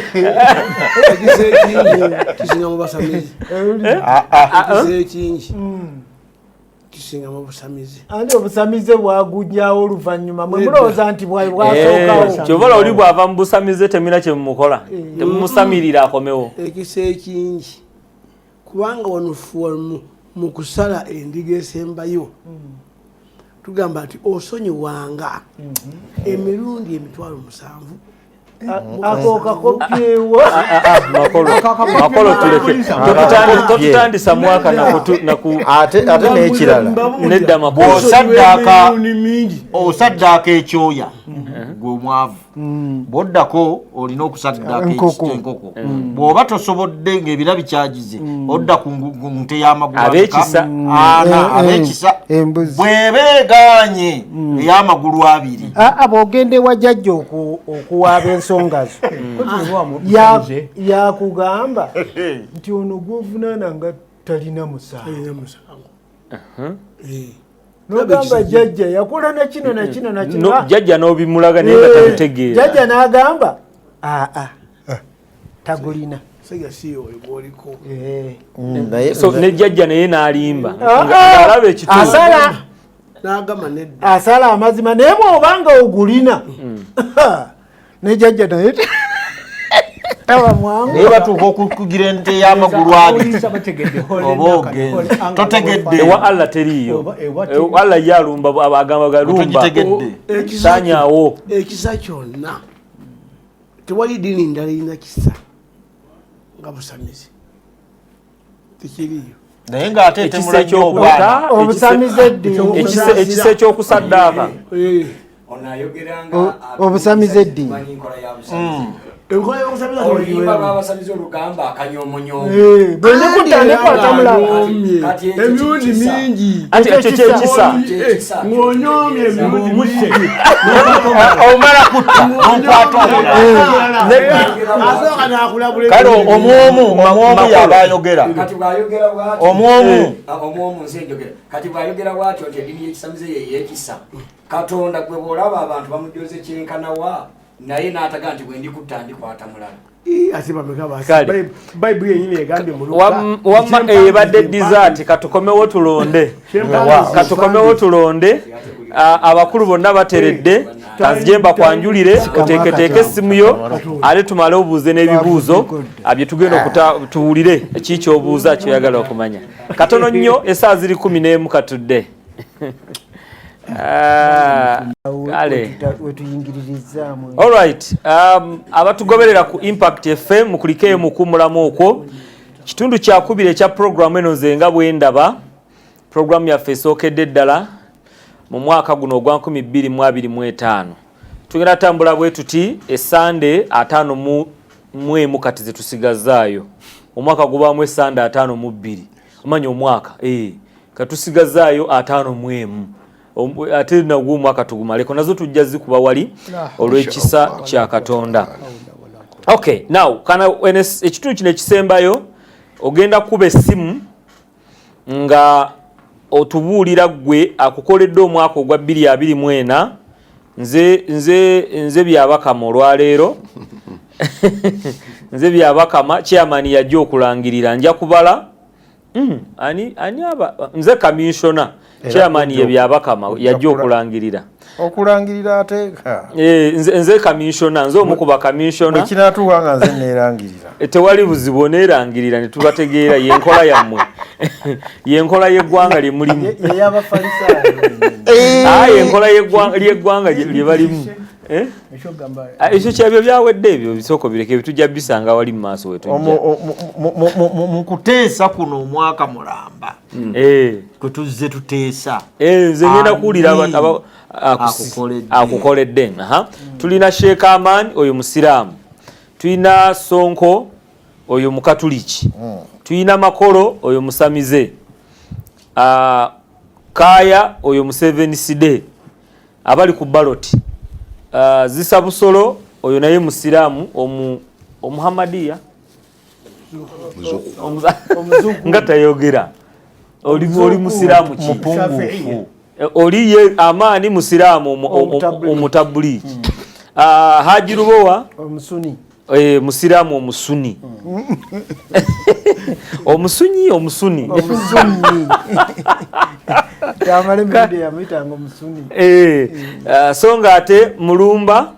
Ekisa ekingi kisinga mu basamizi. Ekisa ekingi kisinga mu busamizi. Anti obusamize bwagujjawo oluvannyuma, mwe mulowooza nti bwali bwasookawo. Kyovala oli bw'ava mu busamize temina kyemumukola, temumusamirira akomewo. Ekisa ekingi, kubanga wano mu kusala endiga esembayo tugamba nti osonyiwanga emirundi 7,000. Ako kakopyewa. Makolo, makolo, tuleke. Totutandisa mwaka Ate n'ekirala, nedda makolo. bw'osaddaaka Emirundi mingi. Osaddaaka ekyoya gwe omwavu, bw'oddako olina okusaddaaka Enkoko. enkoko. Bw'oba tosobodde ng'ebira bikyagize, odda ku nte y'amagulu Ab'ekisa. ana. Ab'ekisa. Embuzi. Bw'eba egaanye, ey'amagulu abiri. Aa, bw'ogenda ewa jjajja okuwaaba ensonga zo, yakugamba nti ono gwovunaana nga talina musango. Talina musango. Nogamba jjajja yakola nakino nakino nakino. No, jjajja n'obimulaga naye nga tabitegeera. Jjajja n'agamba aa, tagulina. Sajja si oyo gwoliko. So ne jjajja naye n'alimba Ah, ng'alaba ekituufu. Asala N'agamba nedda. Asala amazima, naye bw'obanga ogulina, ne jjajja naye taba mwangu. Naye batuuka okukugira ente y'amagulu abiri, oba ogenze totegedde. Ewa Allah teriiyo. Ewa Allah ye alumba, agamba galumba. Togitegedde. Saanyaawo. Ekisa kyonna, tewali ddiini ndala erina kisa nga busamizi, tekiriyo. Naye ng'ate Ekisa etemula nnyo ekyokutta. obwana. Obusamize eddiini. Ekisa ekyokusaddaaka. Ono ayogeranga Obusamize eddiini. manyi nkola ya busamize. Enkola y'okusamiza Oluyimba lw'abasamize olugamba akanyomonyoomo. Bwe ndikutta ndikwata mulala. Kati ekyo Emirundi kisa. mingi. Anti ekyo kyekisa. Kyekisa. Ng'onyoomye emirundi mingi. Omala kutta n'okwata omulala. Asooka n'akulabula. Kale omwomu, omwomu yaba ayogera. Kati bw'ayogera bw'atyo, Omwomu. Ah, omwomu nze njogera. Kati bw'ayogera bw'atyo nti eddiini y'ekisamize ye yeekisa, Katonda gwe bw'olaba abantu bamujoze kyenkanawa, naye n'ataga nti bwe ndikutta ndikwata mulala. Ii, ate bameka basi? Kale. Bayibuli yenyini egambye mu Luka, Wamma eyo ebadde dessert. Katukomewo tulonde. Katukomewo tulonde. Abakulu bonna bateredde, kanzije mbakwanjulire, oteeketeeke essimu yo ate tumale obuuze n'ebibuuzo bye tugenda okuta, tuwulire ki kyobuuza kyoyagala okumanya. Katono nnyo, essaawa ziri 11, katudde. Ah, kale. Wetuyingiririzaamu. Alright, abatugoberera ku Impact FM, mukulikeeyo mukuumulamu okwo. Kitundu kyakubiri ekya programu eno nze nga bwe ndaba, programu yaffe esookedde ddala mu mwaka guno ogwa 2025. Tugenda tambula bwe tuti esande 51 kati zetusigazaayo. Omwaka gubaamu esande 52, omanya omwaka katusigazaayo 51. Ate nagwo omwaka tugumaleko, nazo tujja zikuba wali olw'ekisa kya Katonda. Okay, now kana ekitundu kino ekisembayo, ogenda kuba essimu nga otubuulira ggwe akukoledde omwaka ogwa 2024. Nze Byabakama, olwaleero nze Byabakama, chairman yajja okulangirira. Nja kubala. Ani aba nze kamishona, chairman ye Byabakama yajja okulangirira. Okulangirira ateeka. Eh, nze kamishona, nze omu ku bakamishona. Bwekinatuuka nga nze neerangirira. Tewali buzibu, oneerangirira ne tubategeera. Yenkola yammwe, yenkola y'eggwanga lye mulimu. Yeyabafalisaayo. Aye, enkola ly'eggwanga lye balimu. Eh? Ekyogamba. Ah, ekyo kyebyo byawedde, ebyo bisooka bireke, bitujja bisanga wali mu maaso wetujja. Mu kuteesa kuno omwaka mulamba kwe tuzze tuteesa. Eh, nze ngenda kuwulira Ani akukoledde? Akukoledde. Aha. Tulina Sheikh Aman, oyo musiraamu, tulina Sonko, oyo mukatuliki, tulina Makolo, oyo musamize, Kaya, oyo Museveni day abali ku ballot, Zisa Busolo, oyo naye musiraamu omuhamadiya. Nga tayogera. Oli musiraamu ki? Mupungufu. Oli ye Amaani musiraamu omutabuliki. Haji Lubowa omusuni. Musiraamu omusuni. Omusunyi omusuni. Omusunyi. Tamale Mirundi yamuyitanga omusuni. So nga ate Mulumba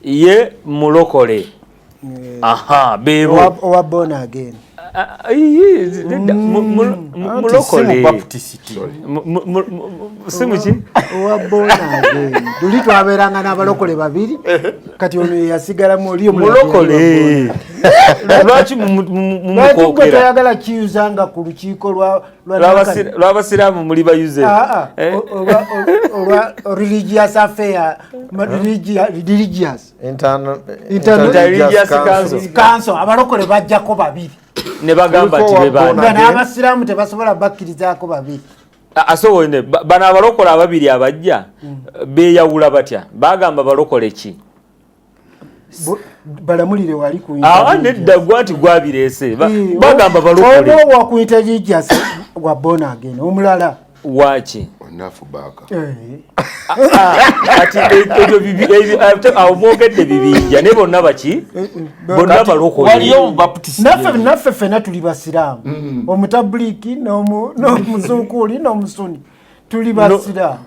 ye mulokole. Aha, bebo. Owa born again. Mulokole. Si muki? Owa born again. Luli twabeeranga n'abalokole babiri. Kati ono yasigalamu oli mulokole. Lwaki mumukokera? Toyagala kiyuzanga ku lukiiko lw'abasiraamu muli bayuze. Olwa religious affair, religious Interreligious Council. Abalokole bajjako babiri. Ne bagamba nti be bana. Nga n'abasiraamu tebasobola bakkirizaako babiri. Asobole bano abalokole ababiri abajja beeyawula batya? Bagamba balokole ki? Balamulire wali ku nedda gwa nti gwabireese. Bagamba balokole. Oba wa ku interreligious wa born again omulala. Waki? Onafu baka. Kati ebyo awo mwogedde bibinja ne bonna baki? Bonna balokole. Waliyo omubaptist. Naffe ffenna tuli basiraamu. Omutabuliki n'omuzuukuli n'omusuni tuli basiraamu.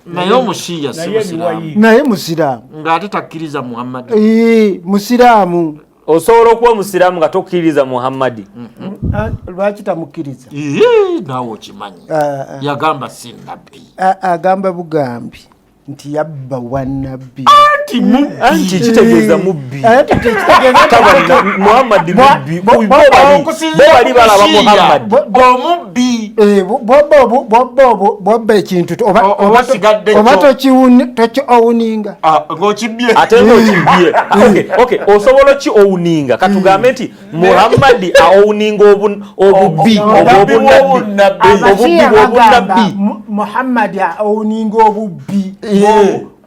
Naye omushiya si musiraamu. Naye musiraamu. Ng'ate takkiriza Muhammad. Musiraamu. Osobola okuba musiraamu nga tokkiriza Muhammadi. Lwaki tamukkiriza? Naawe okimanyi. Yagamba si nabbi. Agamba bugambi nti yabba wa nabbi. Anti mubbi. Anti kitegeeza mubbi. Muhammadi mubbi. Bo bali balaba Muhammadi. Omubbi. Bw'obba ekintu oba tokiowuninga. Ng'okibbye. Ate ng'okibbye. Okay, osobola ki owuninga? Katugambe nti Muhammadi awuninga obubbi obw'obunnabbi. Obubbi bw'obunnabbi. Muhammadi awuninga obubbi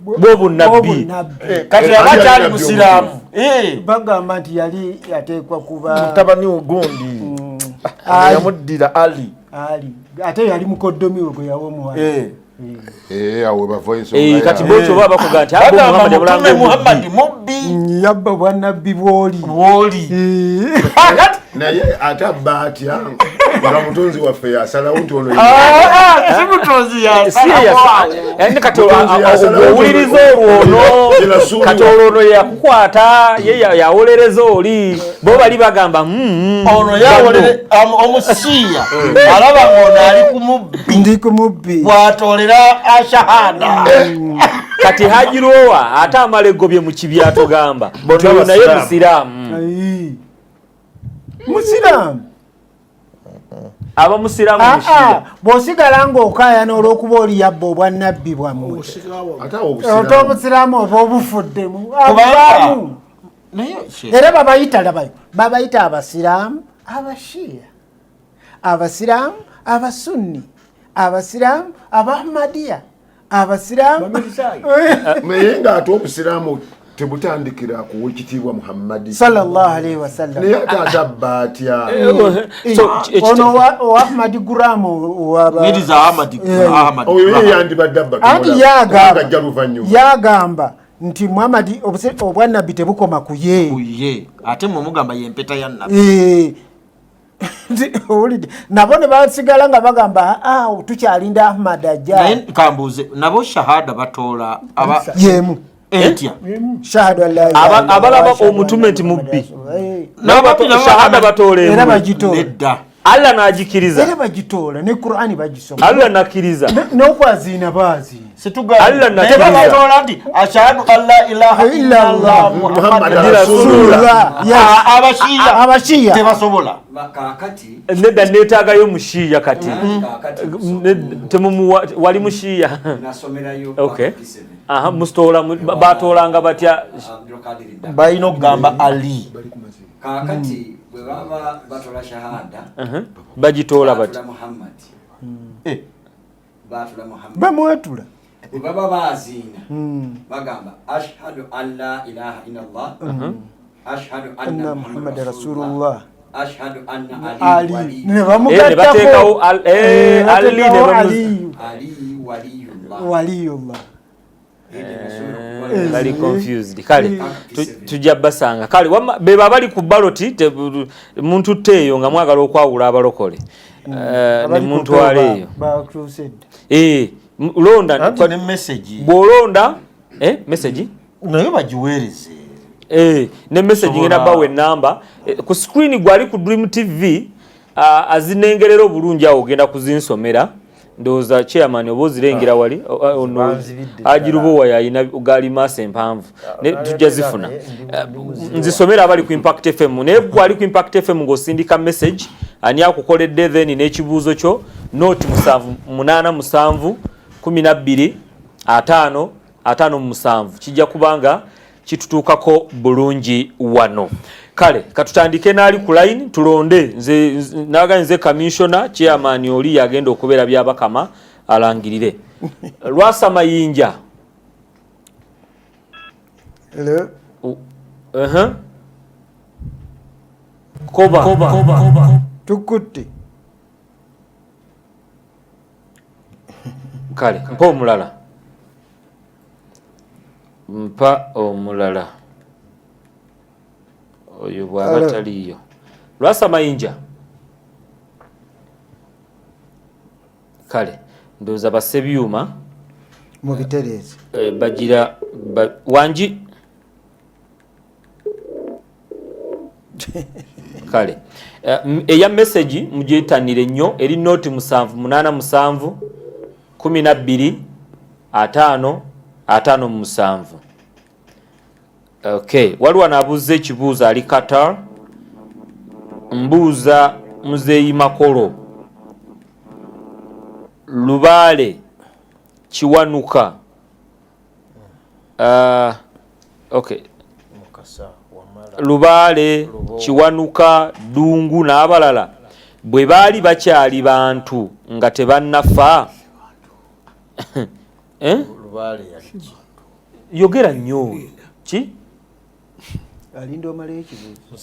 bw'obunnabbi. Kati aba akyali musiraamu. Bagamba nti yali ateekwa kuba mutabani gundi. Yamuddira Ali. Ali. Ate yali mukoddomi we gwe yawa omuwala. Awo bava ensonga. Kati bw'otyo baba bakuga nti Muhammad mubbi. Yabba bwannabbi bw'oli. Bw'oli. Naye ate abba atya nga mutonzi waffe yasalawo nti ono si mutonzi yasalawo. Kati owuliriza olwo ono kati olwo ono yakukwata ye yawolereza oli bo bali bagamba ono yawolere omusiya alaba ng'ono ali ku mubbi. Ndi ku mubbi. Bw'atoolera ashahada. Kati Haji Lubowa ate amala eggobye mu kibya togamba nti oyo naye musiraamu. Musiraamu. Aba musiraamu mushiya. Bw'osigala ng'okaayana olw'okuba oli yabba obwannabbi bwammwe. Ate obusiraamu oba obufuddemu. Abaamu. Era babayita labayo. Babayita abasiraamu abashiya. Abasiraamu abasunni. Abasiraamu abahmadiya. Abasiraamu. Naye ng'ate obusiraamu tebutandikira kuwa ekitiibwa Muhammadi sallallahu alaihi wasallam. Naye ate atabba atya? Ono wa Ahmad Guram Mirza Ahmad Ahmad. Oyo ye yandibadde abba. Anti yagamba nti Muhammadi obwannabbi tebukoma ku ye. Ku ye. Ate mwe mugamba ye mpeta ya nabbi. Nabo ne basigala nga bagamba tukyalinda Ahmad ajja. Naye kambuuze nabo shahada batoola aba yemu. Etya. Shahadu an la ilaha illallah. Abalaba omutume nti mubbi. Shahada batoola era bagitoola. Nedda. Allah n'agikiriza. Era bagitoola ne Qur'ani bagisoma. Allah nakkiriza. N'okwaziina baaziina. Allah nakkiriza. Batoola nti ashhadu an la ilaha illallah Muhammadan rasulullah. Abashiya. Abashiya tebasobola. Kaakati nedda neetaagayo mushiya kati. Temumuwa wali mushiya. Nasomerayo. Okay. Aha, mustola batoolanga batya? Balina okugamba Ali. Kaakati bwe baba batola shahada bagitoola batya? Muhammad. Batula Muhammad. Bamwatula. Bwe baba baaziina bagamba ashhadu an la ilaha illallah Ashhadu anna Muhammad rasulullah, ashhadu anna ali Ali, ne bamugattako Ali, Ali waliyullah, waliyullah. Bali confused. Kale tujja basanga. Kale wamma beba bali ku ballot, muntu teeyo nga mwagala okwawula abalokole ne muntu aleeyo londa ne message, bw'olonda message nayo bagiweereze ne message ngenda bawe namba ku screen gwali ku Dream TV azinengerera obulungi awo ogenda kuzinsomera. Ndowooza chairman oba ozirengera wali agirubowa yalina gaali maaso empanvu tujja zifuna nzisomera abali ku Impact FM. Naye gwali ku Impact FM ng'osindika message ani akukoledde then n'ekibuuzo kyo noti 787 12 5 57 kijja kubanga kitutuukako bulungi wano. Kale katutandike n'ali ku line tulonde. Nze naga nze commissioner chairman oli yagenda okubeera byabakama alangirire. Lwasa Mayinja. Hello. Koba. Koba. Tukutte. Kale mpa omulala. Mpa omulala. Oyo bw'aba taliiyo. Lwasa Mayinja. Kale ndowooza bassebyuma mubitereeze bagira wangi. Kale eya message mugyetanire nnyo eri noti 787 12 5 57. Okay, waliwo n'abuuza ekibuuzo ali Qatar. Mbuuza Muzeeyi Makolo Lubaale Kiwanuka. Okay. Lubaale Kiwanuka Dungu n'abalala bwe baali bakyali bantu nga tebannafa. Lubaale yali yogera nnyo ki?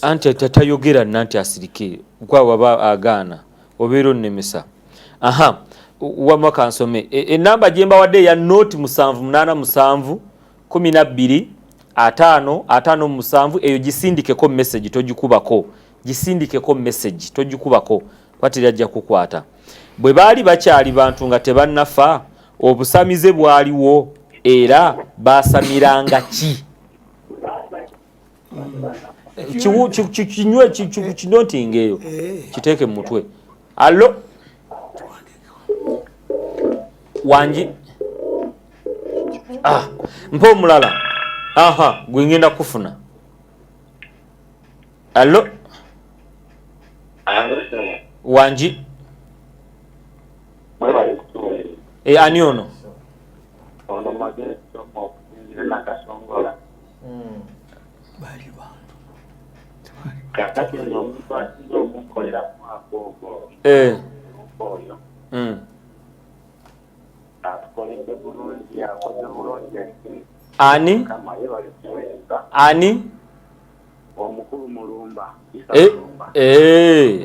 Anti tatayogera nanti asirike kwa waba agaana obeera onnemesa. Aha, wamma kansome enamba gye mbawadde ya noti 787 12 5 57 eyo gisindikeko message togikubako. Gisindikeko message togikubako kwati yajja kukwata. Bwe baali bakyali bantu nga tebannafa obusamize bwaliwo era basamiranga ki? Kinywe kinotinga eyo kiteeke mu mutwe. Allo wangi. Mpa omulala. Aha, gwe ngenda kufuna. Allo wangi. Ani ono? Ani? Ani? Omukulu Mulumba.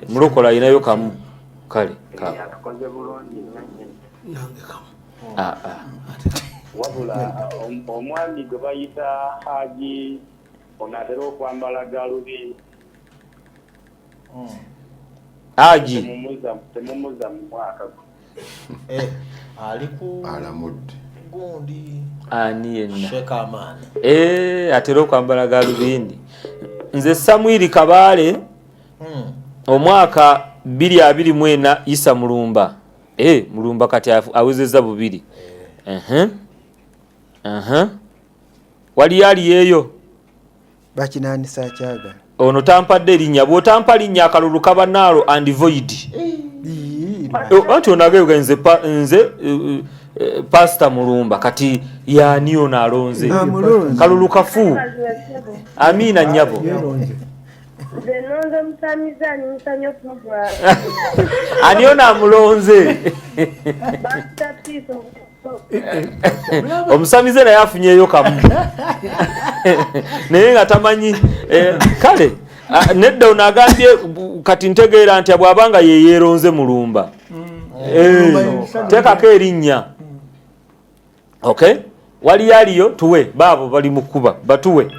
Mulokola alinayo kamu. Kale. Atukoze bulungi nange kamu. Wabula omwami gwe bayita Haji onatera okwambala galubindi. Haji temumuza mu mwaka gwo. Ali ku alamudde gundi ani yenna Sheikh Amani atera okwambala galubindi. Nze Samwiri Kabale omwaka 2024 Isa Mulumba. Mulumba kati awezezza bubiri. Wali ali eyo bakinanisa kyaga. Ono tampadde erinnya, bw'otampa linnya akalulu kaba naalo and void. Anti ono agayoga nze Pastor Mulumba kati yaani ono alonze kalulu kafu. Amina nnyabo. Ani ono amulonze? Omusamize naye afunyeeyo kamu. Naye nga tamanyi kale nedda ono agambye kati ntegeera nti bw'abanga ye yeeronze Mulumba. Teekako erinnya. Okay, waliyo aliyo tuwe baabo bali mu kkuba batuwe.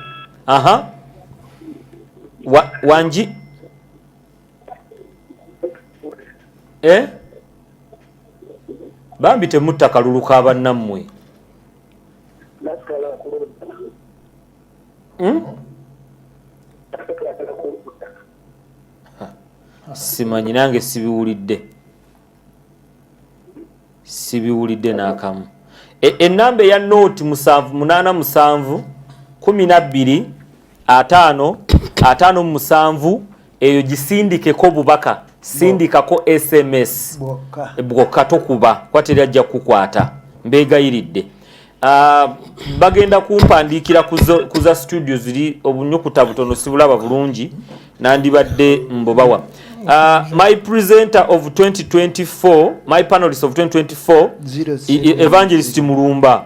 Aha, wangi bambi temutta kalulu ka bannammwe. Simanyi nange sibiwulidde n'akamu. Ennamba eya nooti 787 12 5 57 eyo gisindikeko bubaka, sindikako SMS bwokka, tokuba kuba teri ajja kukukwata, mbeegayiridde. Bagenda kumpandiikira ku za studio ziri obunyukuta butono sibulaba bulungi, nandibadde mbubawa. My presenter of 2024, my panelist of 2024, Evangelist Mulumba,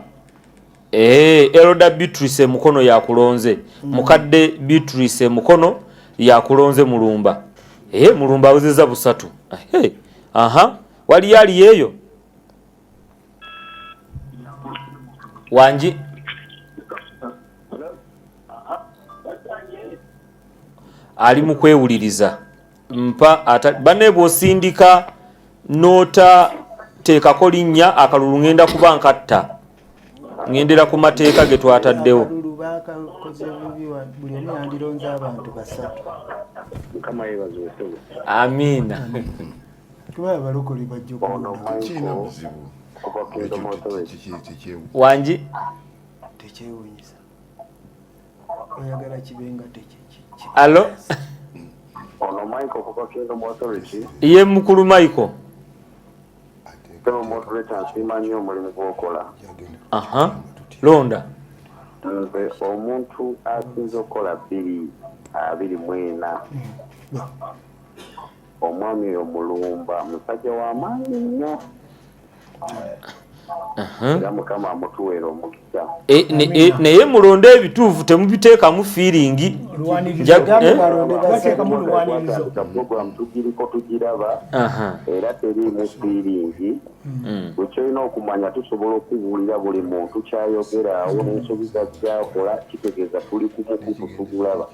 Elder Beatrice Mukono yakulonze. Mukadde Beatrice Mukono yakulonze Mulumba. Mulumba awezezza 3. Aha, wali yali eyo wangi ali mu kwewuliriza mpa banne bw'osindika nota teekako linnya akalulu ngenda kuba nkatta ngendera ku mateeka ge twataddewo. Amiina. Wangi alo ono Michael kuva Kingdom Authority. Ye mukulu Michael. Sebo moderator, nsiima nnyo omulimu gw'okola. Aha, londa. Nze omuntu asinze okukola 2024 omwami oyo Mulumba musajja w'amaanyi nnyo. Era Mukama amutuweera omukisa. Naye mulonde ebituufu, temubiteekamu feeling. Program tugiriko tugiraba era teriimu feeling. Bwe kyolina okumanya tusobola okubuulira buli muntu kyayogera awo n'ensobi zajjakola, kitegeeza tuli ku mukutu tugulaba.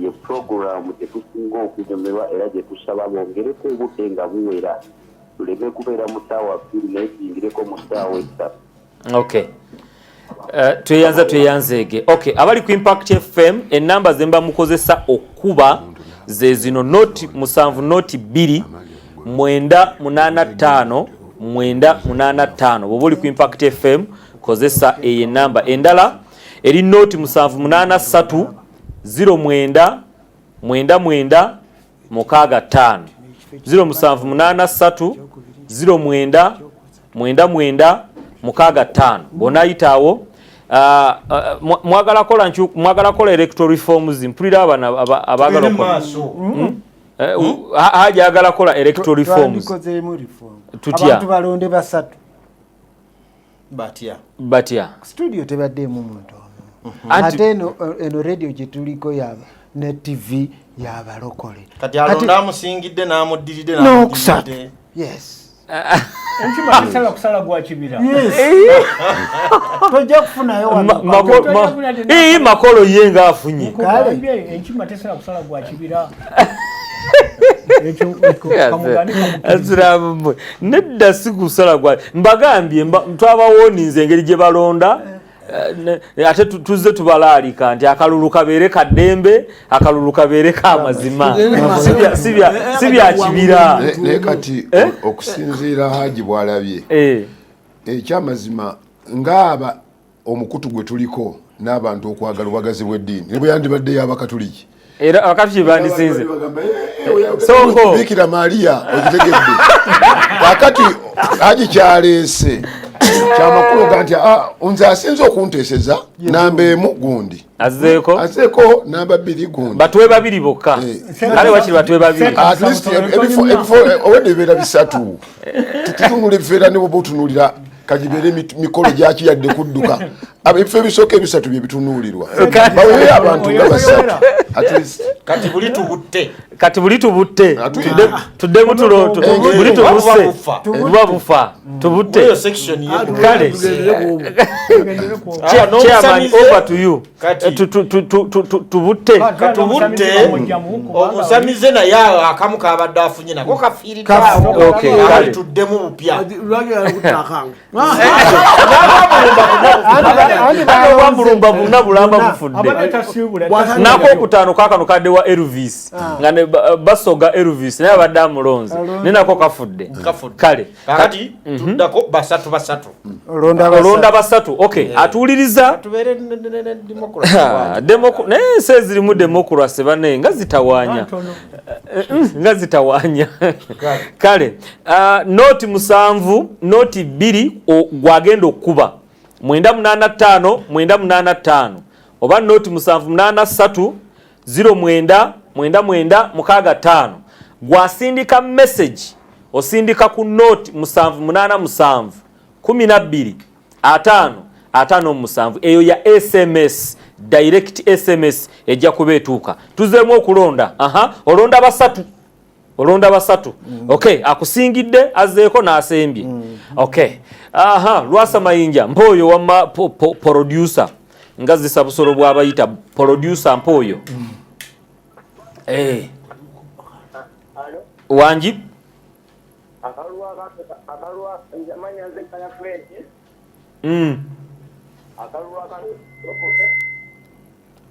Ye puroguramu gye tusinga okunyumirwa era gye tusaba bongereko obudde nga buwera, tuleme kubeera mu ssaawa 2 naye tuyingireko mu ssaawa 3. Okay. Tweyanza tweyanzeege. Okay, abali ku Impact FM, enamba zemba mukozesa okuba ze zino: noti 7 noti 2 9 8 5 9 8 5. Bw'oba oli ku Impact FM kozesa eyo enamba. Endala eri noti 7 8 3 0 9 9 9 6 5 0 7 8 3 0 9 9 9 6 5. Bw'onaayitaawo mwagala kola mwagala kola electoral reforms, mpulira abana abaagala kola Haji agala kola electoral reforms. Tutya abantu balonde basatu batya batya studio tebaddeemu muntu omu, ate eno radio gye tuliko yaba ne TV yabalokole. Kati alonda amusingidde n'amuddiridde n'okusatu. Yes. Enkima tesala kusala gwa kibira. Tojja kufunayo. Makolo ye ng'afunye. Enkima tesala kusala gwa kibira. Nedda, si kusala gwa, mbagambye twabawoninze engeri gye balonda, ate tuzze tubalaalika nti akalulu kabeere kaddembe, akalulu kabeere kamazima, si bya kibira. Naye kati okusinziira Haji bw'alabye ekyamazima ng'aba omukutu gwe tuliko n'abantu okwagala obwagazi bw'eddiini, ne bwe yandibadde y'Abakatuliki era Abakatuliki bandisinze. Sonko Bikira Maria okitegedde. Kakati Haji kyaleese kyamakulu ga nti nze asinze okunteeseza namba 1 gundi azeeko azeeko namba 2 gundi batuwe babiri bokka, kale wakiri batuwe babiri. At least ebifo obwedde bibeera bisatu, tutunula ebifo era ne bwoba otunuulira kagibeere mikolo gyaki yadde kudduka. Ebifo ebisooka ebisatu bye bitunuulirwa, baweeyo abantu nga basatu at least. Kati buli tubutte. Kati buli tubutte, tuddemu tulo buli tubuse buba bufa tubutte. Eyo section ye. Kale, chairman, over to you. Tubutte. Katubutte omusamize, naye akamu kabadde afunye nako kafiiriddeawo. Okay. Tuddemu bupya. Lwaki alikuttakange? Obwamulumba buna bulamba bufudde nako okutaano kakano kadde wa Elvis nga basoga Elvis naye abadde amulonze naye nako kafudde. Kale. Kati tuddako basatu basatu. Olonda basatu. Okay, atuwuliriza naye ensi ezirimu democracy bane nga zitawanya, nga zitawanya. Kale, noti 7 noti 2 gwagenda okukuba 985 985 oba noti 783 09 99 65. Gwasindika message osindika ku noti 787 12 5 57. Eyo ya SMS, direct SMS ejja kuba etuuka. Tuzeemu okulonda. Aha, olonda basatu, olonda basatu. Okay, akusingidde, azzeeko n'asembye. Okay, aha, Lwasa Mayinja Mpoyo, wamma producer nga zisa busolo bw'abayita producer Mpoyo. Eh. Wangi.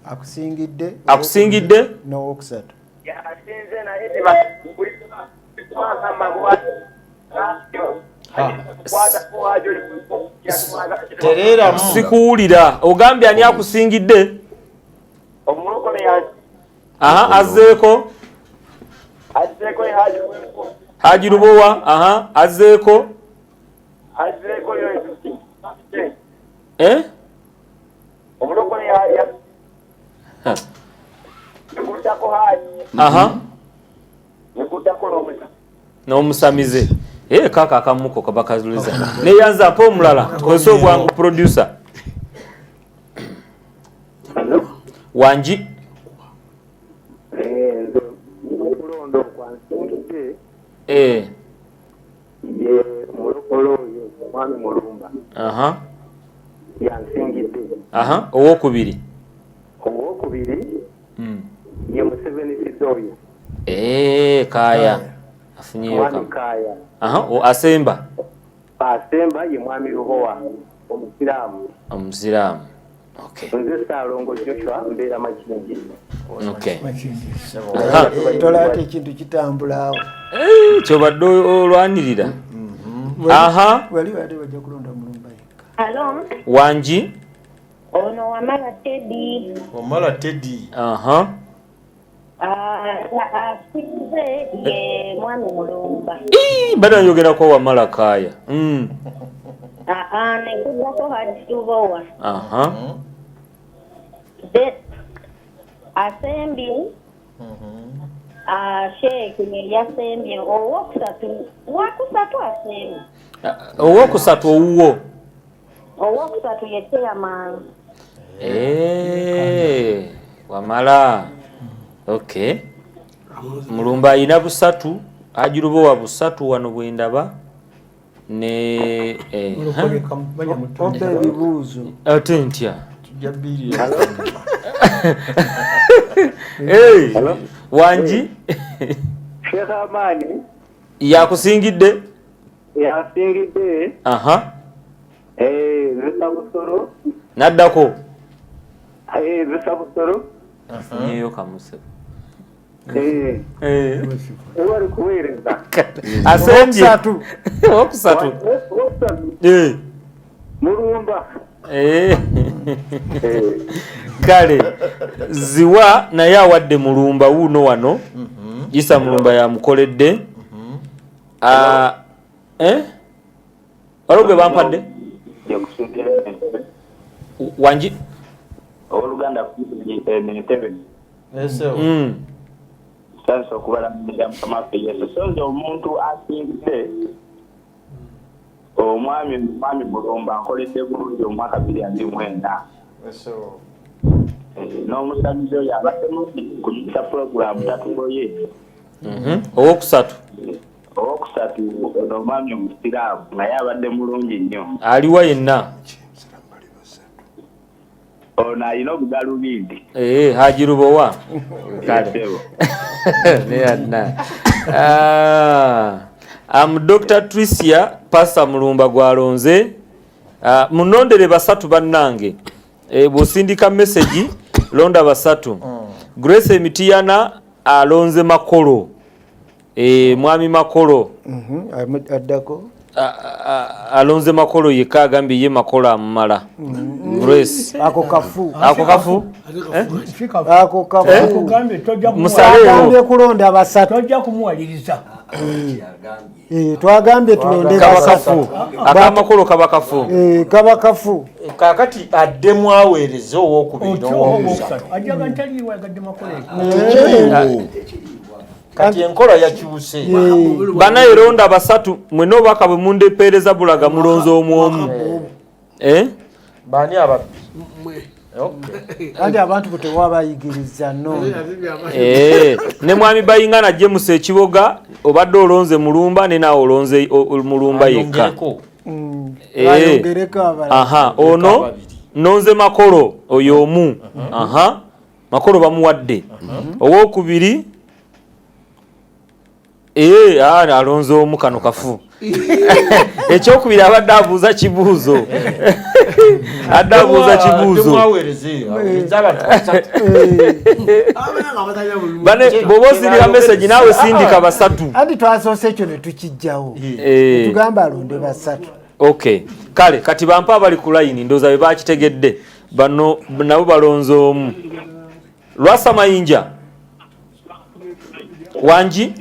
Akusingidde. Akusingidde. N'owokusatu. Sikuwulira, ogambye ani akusingidde? Aha, azzeeko Haji Lubowa. Aha, azzeeko. Eh? Aha, n'omusamize. Eh, kaka akamuko kabakazuliza neyanza mpa omulala, tukozese obwangu. Producer wangi. Okulonda okwansingidde ye mulokole oyo omwami Mulumba. Yansingidde. Aha, owokubiri? Owokubiri ye Museveni Sidoyo. Eh, kaya afunyeyo. Mwami Kaya. Aha, asemba? Asemba ye mwami Lubowa omusiraamu. Omusiraamu, okay. Nze Saalongo Joshua, mbeera Makingi. Okay. Tolaba ekintu kitambulaawo. Eh, kyobadde olwanirira. Aha. Wali badde bajja kulonda Mulumba yekka. Alo. Wangi. Ono Wamala Teddy. Wamala Teddy. Aha. Asinze ye mwami Mulumba. Mbadde njogerako Wamala Kaya. Nekuddako Haji Lubowa. Aha. Then asembye Sheikh ye yasembye owokusatu, wakusatu asembye. Owokusatu owuwo? Owokusatu ye chairman. Eh, Wamala. Okay, Mulumba ayina busatu, Haji Lubowa busatu wano bwendaba ne Oba ebibuuzo. Ate ntya? Tujja bbiri. Hey, wangi. Sheikh Amani. Yakusingidde. Yasingidde. Aha. Zisa Busolo. Naddako. Zisa Busolo. Afunyeyo kamuse. Wali kuweereza. Asembye owokusatu. Mulumba. Kale, ziwa naye awadde Mulumba wuuno wano. Isa Mulumba yamukoledde. Ah, eh? Waliwo gwe bampadde. Wangi. Owooluganda Entebbe. Nsanyuse okubalamira Mukama waffe Yesu. So nze omuntu asingidde omu Omwami mwami Mulumba akoledde bulungi omwaka 2024. N'omusamize oyo abadde mungi kunyumisa pulogulaamu tatugoye. Owokusatu. Owokusatu ono omwami omusiraamu naye abadde mulungi nnyo. Aliwa yenna? Ono alina obugalubindi. Haji Lubowa. Kale. Naye am Dr. Tricia Pastor Mulumba gwalonze. Munondere basatu bannange. Bw'osindika message londa basatu. Grace Emitiana alonze Makolo. Mwami Makolo. Addako. Alonze Makolo yekka, agambye ye Makolo amumala. Grace. Ako kafu. Ako kafu? Ako kafu. Musaleewo. Kulonda basatu. Tojja kumuwaliriza. Twagambye tulonde Kaba kafu. Akamakolo kaba kafu. Kaba kafu. Kakati addemu aweereze owokubiri n'owokusatu. Ajaga ntaliiwo yagadde Makolo. Kati enkola yakyuse. Banaye londa basatu mwena obubaka bwe mundepeereza bulaga mulonze omu omu. Baani ababbi? Kandi abantu bwe tewabayigiriza no. Ne mwami Bayingana James Ekiboga obadde olonze Mulumba ne naawe olonze Mulumba yekka. Ayongereko abalala. Aha, ono nonze Makolo oyo omu. Aha. Makolo bamuwadde. Owokubiri alonze omu kano kafu. Ekyokubiri abadde abuuza kibuuzo. Adde abuuza kibuuzo. Bane bw'oba osindika message naawe sindika basatu. Anti twasoose ekyo ne tukijjawo. Tugamba alonde basatu. Okay. Kale kati bampa abali ku line ndowooza be bakitegedde. Bano nabo balonze omu. Lwasa Mayinja. Wangi?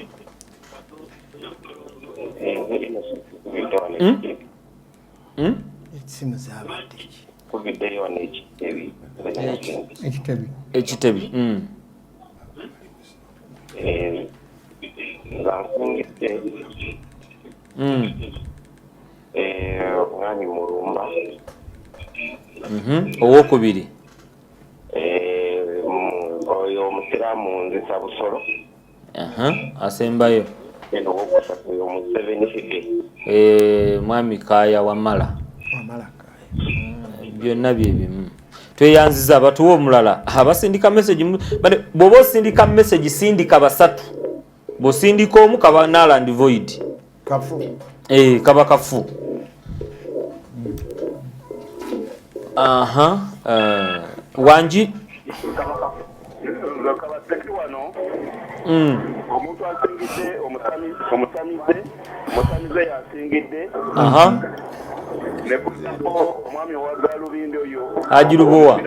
Essimu zaabadde ki? Ekitebi. Nga nsingidde mwami Mulumba. Owokubiri. Oyo omusiraamu Nzisa Busolo. Asembayo. Eno owokusatu oyo Museveni Fide. Mwami Kaya Wamala. Wamala Kaya. Byonna bye bimu. Tweyanziza abatuwa omulala. Abasindika message bw'oba osindika message sindika basatu. Bw'osindika omu kaba null and void. Kafu. Kaba kafu. Aha. Wangi. Omuntu asingidde omusamize yasingidde. Aha. Ne kuliko omwami wa Galubindi oyo. Haji Lubowa.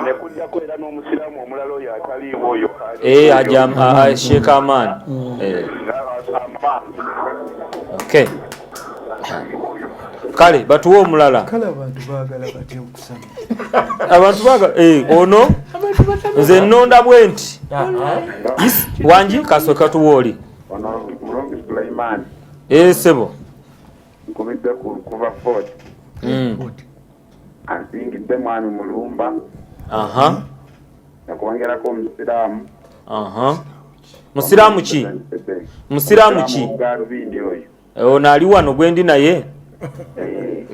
Ne kuddako era n'omusiraamu omulala oyo ataliiwo oyo. Haji Sheikh Aman. Okay. Kale batuwe omulala. Kale abantu baagala batya okusama. Abantu baagala ono nze nnonda bwe nti. Wangi kasooka tuwe oli. Ono Mulongi Sulaiman. Sebo. Nkubidde kuva Fort. Ansingidde mwami Mulumba. Aha. Nakwongerako omusiraamu. Aha. Musiraamu ki? Musiraamu ki? Galubindi oyo. Ono ali wano gwe ndi naye.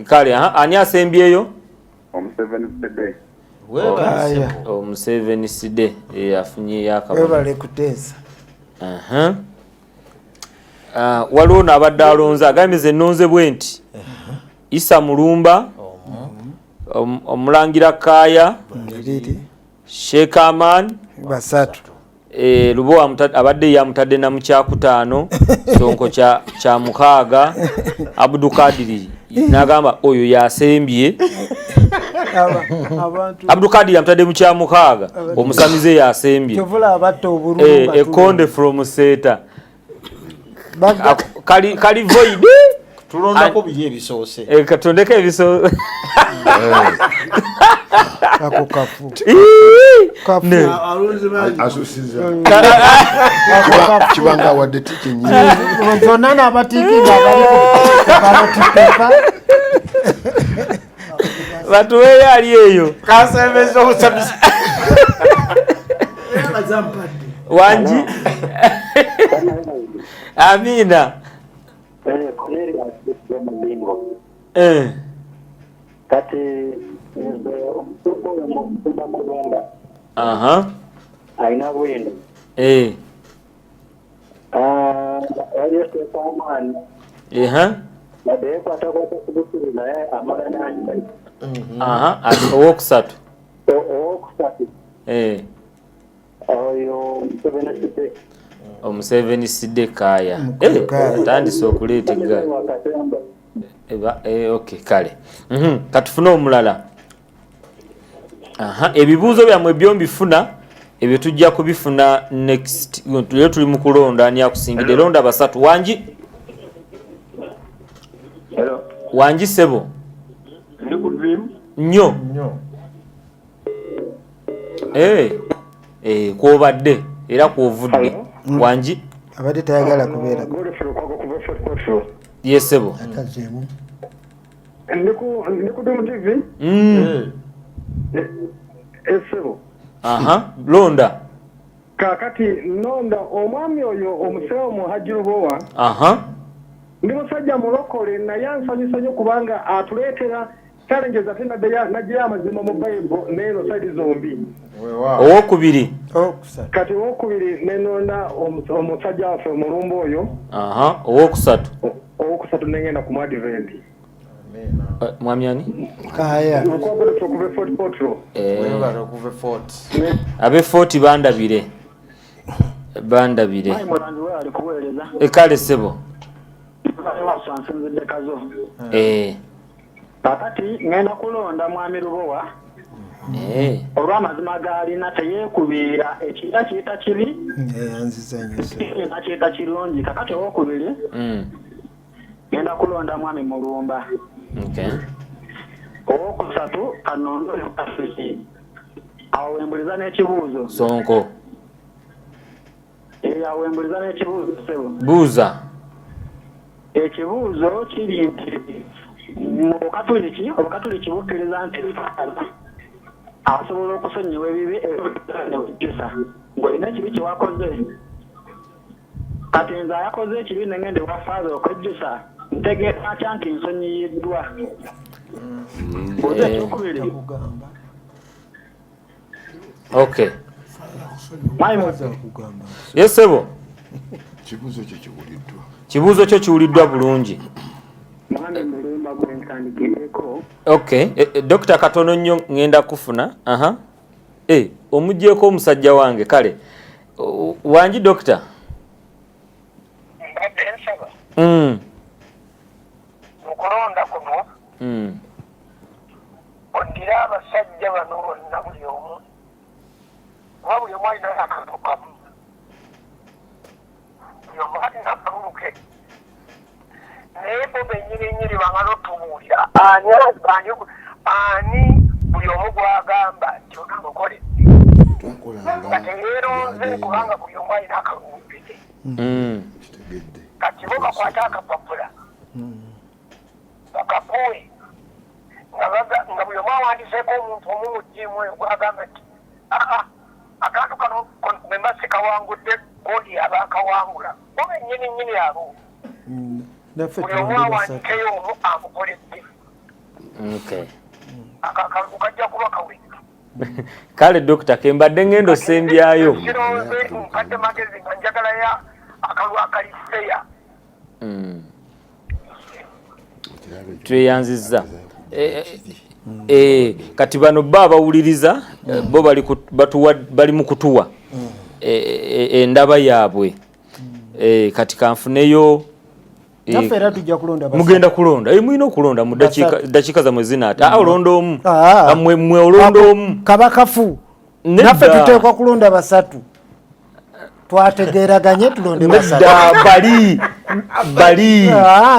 Kale ani asembyeyo? Omuseveni Side. Omuseveni Side afunye yakabona. Webale kuteesa. Waliwo n'abadde alonze agambye nze nnonze bwe nti. Isa Mulumba, Omulangira Kaya, Sheikh Aman, basatu. Lubowa abadde yamutadde na mu kyakutaano, Sonko kya mukaaga, Abdukadiri n'agamba oyo yasembye. Abdukadiri yamutadde mu kya mukaaga, omusamize yasembye. Ekonde from Seta. Kali void. Tulondako biri ebisoose. Katondeko ebisoose. Ako kafu. Kafu. Asusiza. Kibanga wadde tiki nyingi. Zonna n'abatiiki nga bali ku ballot paper. Batuweeyo ali eyo. Kasembeza obusabisa. Wangi. Amina. Kati nze omusumba oyo musumba Mulumba. Alina bwino. Waliyo Sheikh Omani. Wadde yeekwatakwata ku busiri naye amala n'anyi. Owokusatu. Owokusatu. Oyo Museveni Side. Omuseveni Side Kaaya. Atandise okuleeta eggaali. Okay, kale. Katufune omulala. Ebibuuzo byammwe byo mbifuna, ebyo tujja kubifuna next. Leero tuli mu kulonda ani akusingidde. Londa basatu. Wangi? Hello. Wangi ssebo? Ndi ku Dream. Nnyo. Kw'obadde era kw'ovudde. Wangi? Abadde tayagala kubeera. Yes ssebo. Ndi ku Dream TV. Ssebo. Londa. Kaakati nonda omwami oyo omusiraamu Hajji Lubowa. Ndi musajja mulokole naye ansanyusa nnyo kubanga atuleetera challenges ate n'aggyayo amazima mu Bible n'eno side zombi. Owokubiri. Kati owokubiri nenonda omusajja waffe omulumba oyo. Owokusatu. Owokusatu nengenda ku Advent. Mwami ani? Kaya. Okuva Fort Portal. Okuva Fort. Abe Fort bandabire. Bandabire. Kale ssebo. Kakati ngenda kulonda mwami Lubowa. Olw'amazima g'alina teyeekubiira ekira kiyita kibi. Kiyita kirungi. Kakati owokubiri ngenda kulonda mwami Mulumba. Owokusatu kanondo Kasiki. Awo wembuliza n'ekibuuzo. Sonko. Awo wembuliza n'ekibuuzo ssebo. Buuza. Ekibuuzo kiri nti mu Bukatuliki bukkiriza nti asobola okusonyiwa ebibi ebyokujusa ng'olina ekibi kye wakoze. Kati nze ayakoze ekibi ne ngenda ewa Faaza okwejjusa ntegeera atya nti nsonyiyiddwa? Buuza ekyokubiri. Okay. Yes ssebo. Kibuuzo kyo kiwuliddwa. Kibuuzo kyo kiwuliddwa bulungi. Mwami Mulumba gwe ntandikireko. Okay, Dokita katono nnyo ngenda kufuna. Omuggyeko omusajja wange kale. Wangi Dokita? Mbadde nsaba. Mu kulonda kuno. Oddire abasajja bano bonna buli omu. Kuba buli omu alina akalulu kamu. Buli omu alina akalulu ke. Naye bo bennyini nnyini bamala otubuulira ani buli omu gw'agamba nti ono amukole. Nga teyeeronze kubanga buli omu alina akalulu ke. Kati bo bakwate akapapula bakapuwe nga buli omu awandiseeko omuntu omu mu ttiimu eyo gw'agamba nti akantu kano bwe sikawangudde gundi aba akawangula. Bo bennyini nnyini abo. Buli omu awandikeyo omu amukoledde. Akalulu kajja kuba kawedde. Kale Dokita kembadde ngendo osembyayo. Kironze mpadde magezi nga njagala akalulu akali fair. Tweyanzizza. Kati bano bo abawuliriza bo bali mu kutuwa endaba yaabwe. Kati kanfuneyo Naffe era tujja kulonda basatu. Mugenda kulonda. Mulina okulonda mu dakiika zammwe zinaata. Olonda omu. Mmwe olonda omu. Kabakafu. Naffe tuteekwa kulonda basatu. Twategeeraganye tulonde basatu. Bali. Bali.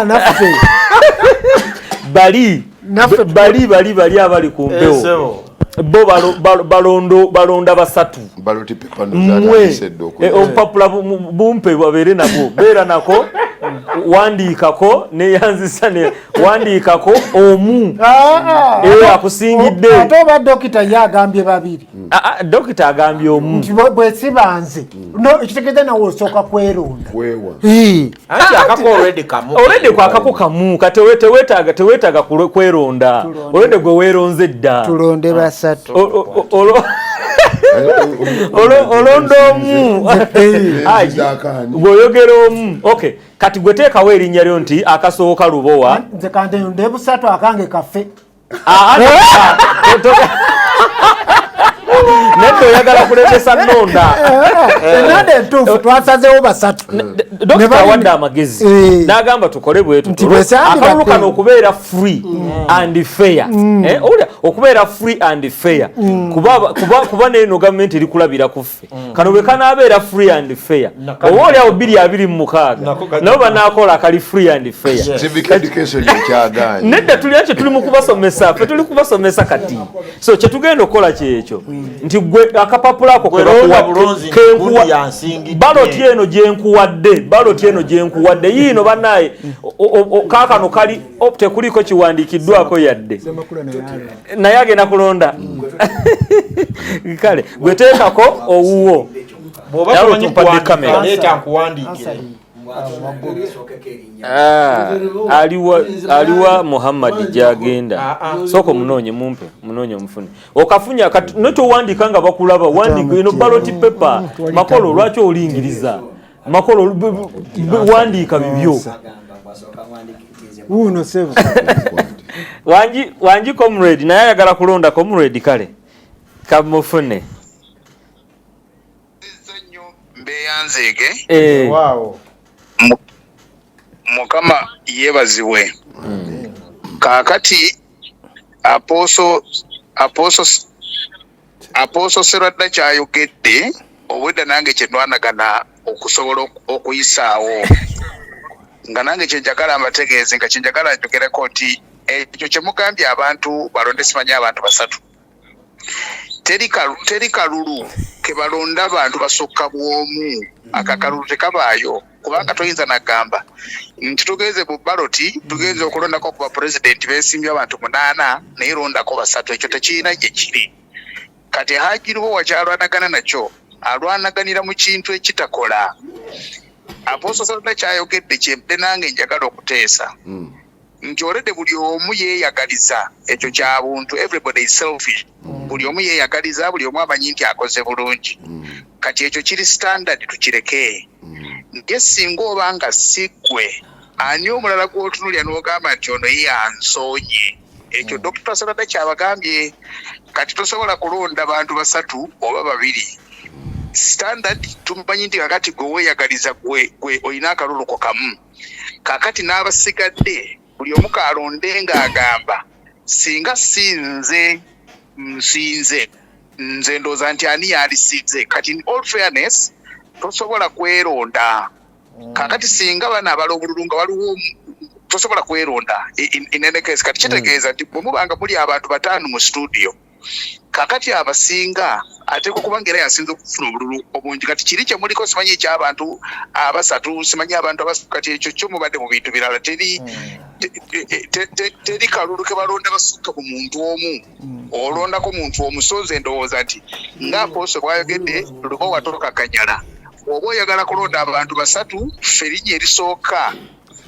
Naffe. Bali. Naffe Bali bali bali abali ku Eh, mpewo ssebo. bo balonda basatu. Ballot paper Mmwe zatandise dda eh, obupapula bumpe babeere nabwo, beera nako, wandiikako neyanzisa ne wandiikako omu. Ah, ah. Eh, akusingidde. Ate oba dokita ye agambye babiri. Ah, ah, dokita agambye omu. Nti bwe siba nze, no, ekitegeeza nawe osooka kweronda. Kwewa. Eh. Anti akako already kamu. Already kwa akako kamu, kati tewetaaga kweronda. Already gwe weeronze dda. Tulonde basatu. Olonda omu. Haji, gweoyogera omu. Okay, kati gwe teekawo erinnya lyo nti akasooka Lubowa. Nze kante nde busatu, akange kaffe. Ah, ah, nedda, oyagala kulemesa nonda. Enonda entuufu twasazeewo basatu. Dokita awadde amagezi n'agamba tukole bwetu Nti bwe sandibadde. akalulu kano okubeera free and fair. Eh, owulira, okubeera free and fair, kuba neeno gavumenti eri kulabira ku ffe. Kano bwe kanaabeera free and fair, oba oli awo 2026 nabo banaakola akali free and fair. Civic education ekyagaanye. Nedda, tuli kye tuli mu kubasomesa, ffe tuli kubasomesa kati. So kyetugenda okukola kyekyo nti gwe akapapula ako Gwe londa bulonzi nti gundi yansingidde. Baloti eno gyenkuwadde, baloti eno gyenkuwadde yiino bannaye, kaakano kali tekuliko kiwandiikiddwako yadde, naye agenda kulonda. Kale gwe teekako owuwo. Bw'oba Nawe tomanyi tumpadde kuwandiika, kamera. leeta nkuwandiikire. Ah, aliwa Muhammad gyagenda. Sooka omunoonye, mumpe munoonye omufune okafunya. Kati notowandiika nga bakulaba, wandiika eno ballot paper. Makolo, lwaki olingiriza Makolo? Wandiika bibyo. Wuuno sebo. Wangi, wangi comrade, naye ayagala kulonda comrade. Kale kamufune. Mbeyanzeege. Eh. Mukama yeebazibwe. Kaakati apostle Serwadda kyayogedde obwedda, nange kyenwanagana okusobola okuyisaawo nga nange kyenjagala mbategeeze, nga kyenjagala njogereko nti ekyo kyemugambye abantu balonde simanyi abantu basatu, teri kalulu kebalonda abantu basukka bwomu. Akakalulu tekabaayo, kubanga toyinza nagamba nti tugenze mu baloti, tugenze okulondako ku bapulezidenti besimbye abantu munaana, naye londako basatu. Ekyo tekirina gye kiri. Kati Haji Lubowa kyalwanagana nakyo, alwanaganira mu kintu ekitakola. Apostle Serwadda kyayogedde kyembadde nange njagala okuteesa nti already buli omu yeeyagaliza, ekyo kya buntu, everybody is selfish. Buli omu yeeyagaliza, buli omu amanyi nti akoze bulungi. Kati ekyo kiri standard, tukireke. Naye singa oba nga si ggwe, ani omulala gw'otunulya n'ogamba nti ono ye yansoonye? Ekyo Dr Serwadda kyabagambye. Kati tosobola kulonda bantu basatu oba babiri. Standard tumanyi nti kakati gwe weeyagaliza, gwe olina akalulu ko kamu. Kakati n'abasigadde buli omu kalonde ng'agamba singa si nze nsinze, nze ndowooza nti ani yalisinze. Kati in all fairness tosobola kweronda. Kakati singa banaabala obululu nga waliwo tosobola kweronda in any case. Kati kitegeeza nti bwe mubanga muli abantu bataano mu studio, kakati abasinga ateekwa kubanga era yasinza okufuna obululu obungi. Kati kiri kyemuliko simanyi ekyabantu abasatu, simanyi abantu abasatu, kati ekyo kyo mubadde mu bintu birala. Teri teri kalulu ke balonda basukka ku muntu omu. Olondako muntu omu. So nze ndowooza nti nga apostle bwayogedde, Lubowa tokakanyala. Oba oyagala kulonda abantu basatu, ffe erinnya erisooka,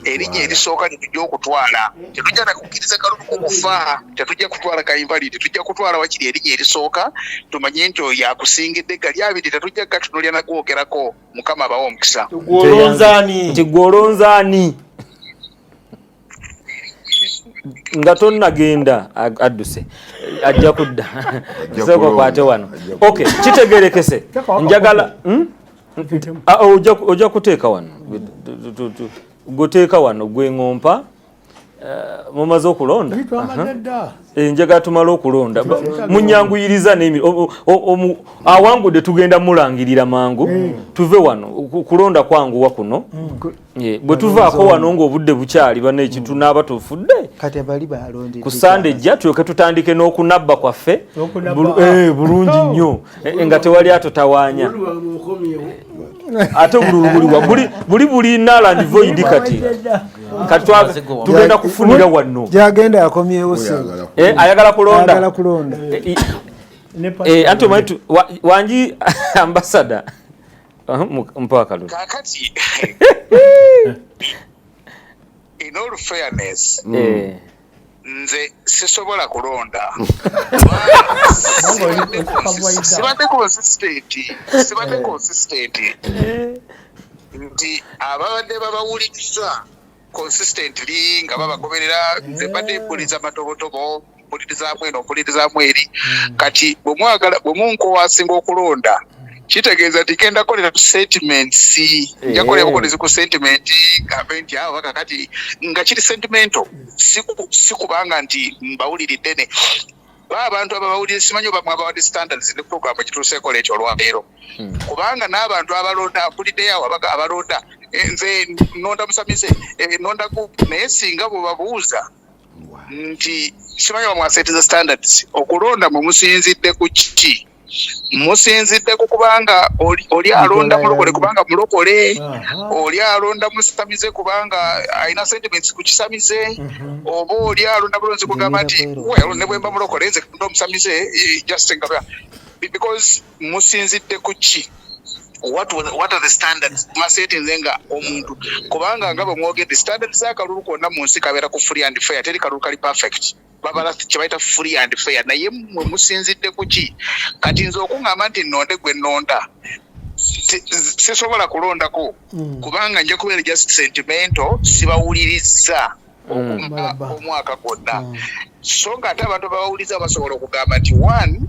erinnya erisooka lyetujja okutwala, tetujja nakukkiriza kalulu kukufa, tetujja kutwala ka invalid, tetujja kutwala wakiri erinnya erisooka, tumanye nti oyo akusingidde. Gali abiri tetujja gatunulya nagwogerako. Mukama abawe omukisa. Nti gwe olonzaani nga tonnagenda? Adduse, ajja kudda. Sooka okwate wano. Ok, kitegerekese. Njagala Ah, ojja kuteeka wano, gweteeka wano, gwe ŋŋompa. Mumaze okulonda? Njagala tumale okulonda, munyanguyiriza awangudde tugenda mulangirira mangu, tuve wano. Kulonda kwanguwa kuno, bwe tuvaako wano ng'obudde bukyali, bano ekintu naaba tufudde ku Sande ejja, tulyoke tutandike n'okunabba kwaffe bulungi nnyo nga tewali atotawaanya. Ate obululu buliwa? Buli buli null and void. Kati kati tugenda kufunira wano. Gyagenda akomyewo. Ayagala kulonda. Ayagala kulonda. Anti omanyi wangi ambasada mpa akalulu. Kakati in all fairness, nze sisobola kulonda, sibadde consistent, sibadde consistent nti ababadde babawuliriza consistently nga babagoberera. Nze mbadde mpuliza matobotobo, mpulirizaamu eno, mpulirizaamu eri. Kati bwe mwagala, bwe munkowasinga okulonda, kitegeeza nti genda kolera ku sentiments, nja kolera bukolezi ku sentiment, gambe nti awo kakati nga kiri sentimental, si kubanga nti mbawuliridde ne ba abantu ababawulire. Simanyi oba mwabawadde standards ne program ekituuseeko leeti olwaleero, kubanga n'abantu abalonda mpuliddeyo awo abalonda, nze nonda musamize, nonda ku, naye singa bwebabuuza nti simanyi oba mwasetiza standards okulonda, mwe musinzidde ku kiki? Musinzidde ku kubanga oli alonda mulokole kubanga mulokole, oli alonda musamize kubanga alina sentiments ku kisamize, oba oli alonda bulonzi kugamba nti well, ne bwemba mulokole nze nda omusamize, just nga because musinzidde ku ki? What are the standards mwasetinze nga omuntu? Kubanga nga bwe mwogedde, standards z'akalulu konna mu nsi kabeera ku free and fair. Teri kalulu kali perfect, babala kye bayita free and fair. Naye mmwe musinzidde ku ki? Kati nze okuŋŋamba nti nnonde gwe nnonda, sisobola kulondako kubanga nja kubeera just sentimental, sibawuliriza okumala omwaka gwonna. So nga ate abantu babawuliriza basobola okugamba nti one,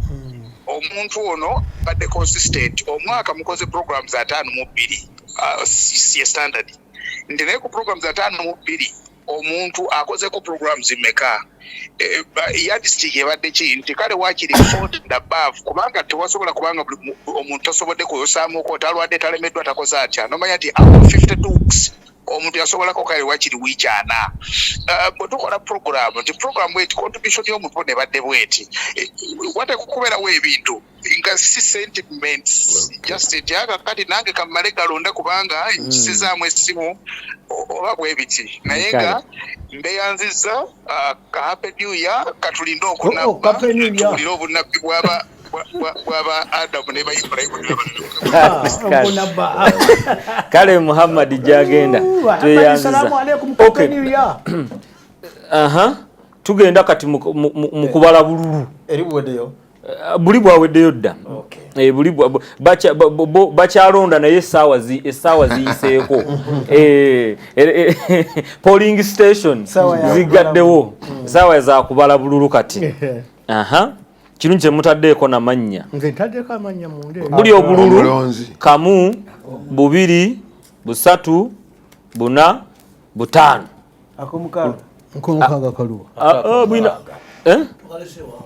omuntu ono badde consistent omwaka, mukoze programs 52, ye standard nti naye ku programs 52 omuntu akozeko programs meka? Yardstick ebadde ki nti kale wakiri 40 and above, kubanga tewasobola, kubanga buli omuntu tasobodde kuyosaamuko, talwadde, talemeddwa, takoze atya, nomanya nti out of 52 weeks omuntu yasobolako kale wakiri wiiki 40. Bwe tukola program nti program bweti, contribution y'omuntu ono ebadde bweti, wateekwa okubeerawo ebintu nga si sentiments just nti aka kati nange kamale galonda kubanga nkisizaamu essimu oba bwe biti. Naye nga mbeyanzizza, ka happy new year. Katulinde okunabba, Happy New Year. tuwulire obunabbi bwaba Adamu ne ba Ibulayimu. Obunabba. Kale Muhammad gyagenda. Tweyanziza. Salamu alaikum. Okay. Happy New Year. Aha, tugenda kati mu kubala bululu. Eri buweddeyo? Buli bwaweddeyo dda. Buli bakyalonda naye essaawa ziyiseeko. Polling station Ssaawa ya zigaddewo, essaawa za kubala bululu kati. Aha, kirungi kyemutaddeeko namannya. Nze ntaddeko amannya munda. Buli obululu Omulonzi. Kamu, bubiri, busatu, buna, butaano. Akomukaaga. Nkomukaaga kaluwa? Ah, ah, bwina eh?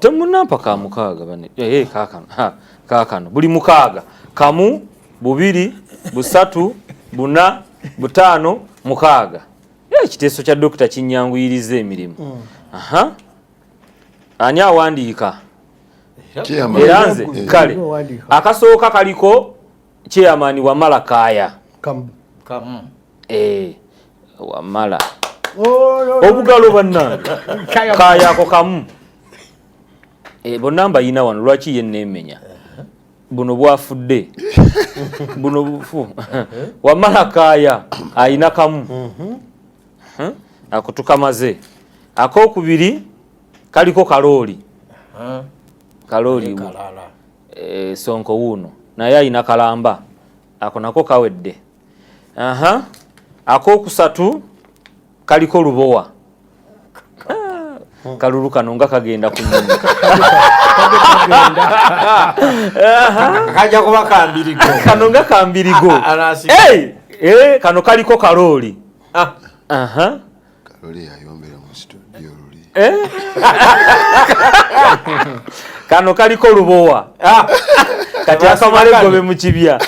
Temunampa ka mukaaga bane. Kaakano. Ha, kaakano buli mukaaga: kamu, bubiri, busatu, buna, butaano, mukaaga. Ekiteeso kya dokita kinyanguyiriza emirimu. Aha, ani awandiika? Chairman. Era nze. Kale. Owandiika. Akasooka kaliko chairman Wamala Kaaya. Kamu. Kamu. Wamala. Oh, no, no, obugalo bannange. Kaya. Kaaya ako kamu. Bonna mbayina wano, lwaki ye neemenya? Buno bwafudde, buno bufu. Wamala Kaaya ayina kamu. Ako tukamaze. Akokubiri kaliko Kalooli. Kalooli. Kalala. Sonko wuuno naye ayina kalamba, ako nako kawedde. Aha, akokusatu kaliko Lubowa. Ah, kalulu kano nga kagenda kunyuma. Kajja kuba kambirigo. Kano nga kambirigo. Anasiga. Hey! Kano kaliko Kalooli. Ah. Aha. Loli yayombera mu studio luli. Eh? Kano kaliko Lubowa. Ah. Kati akamala egobe mu kibya.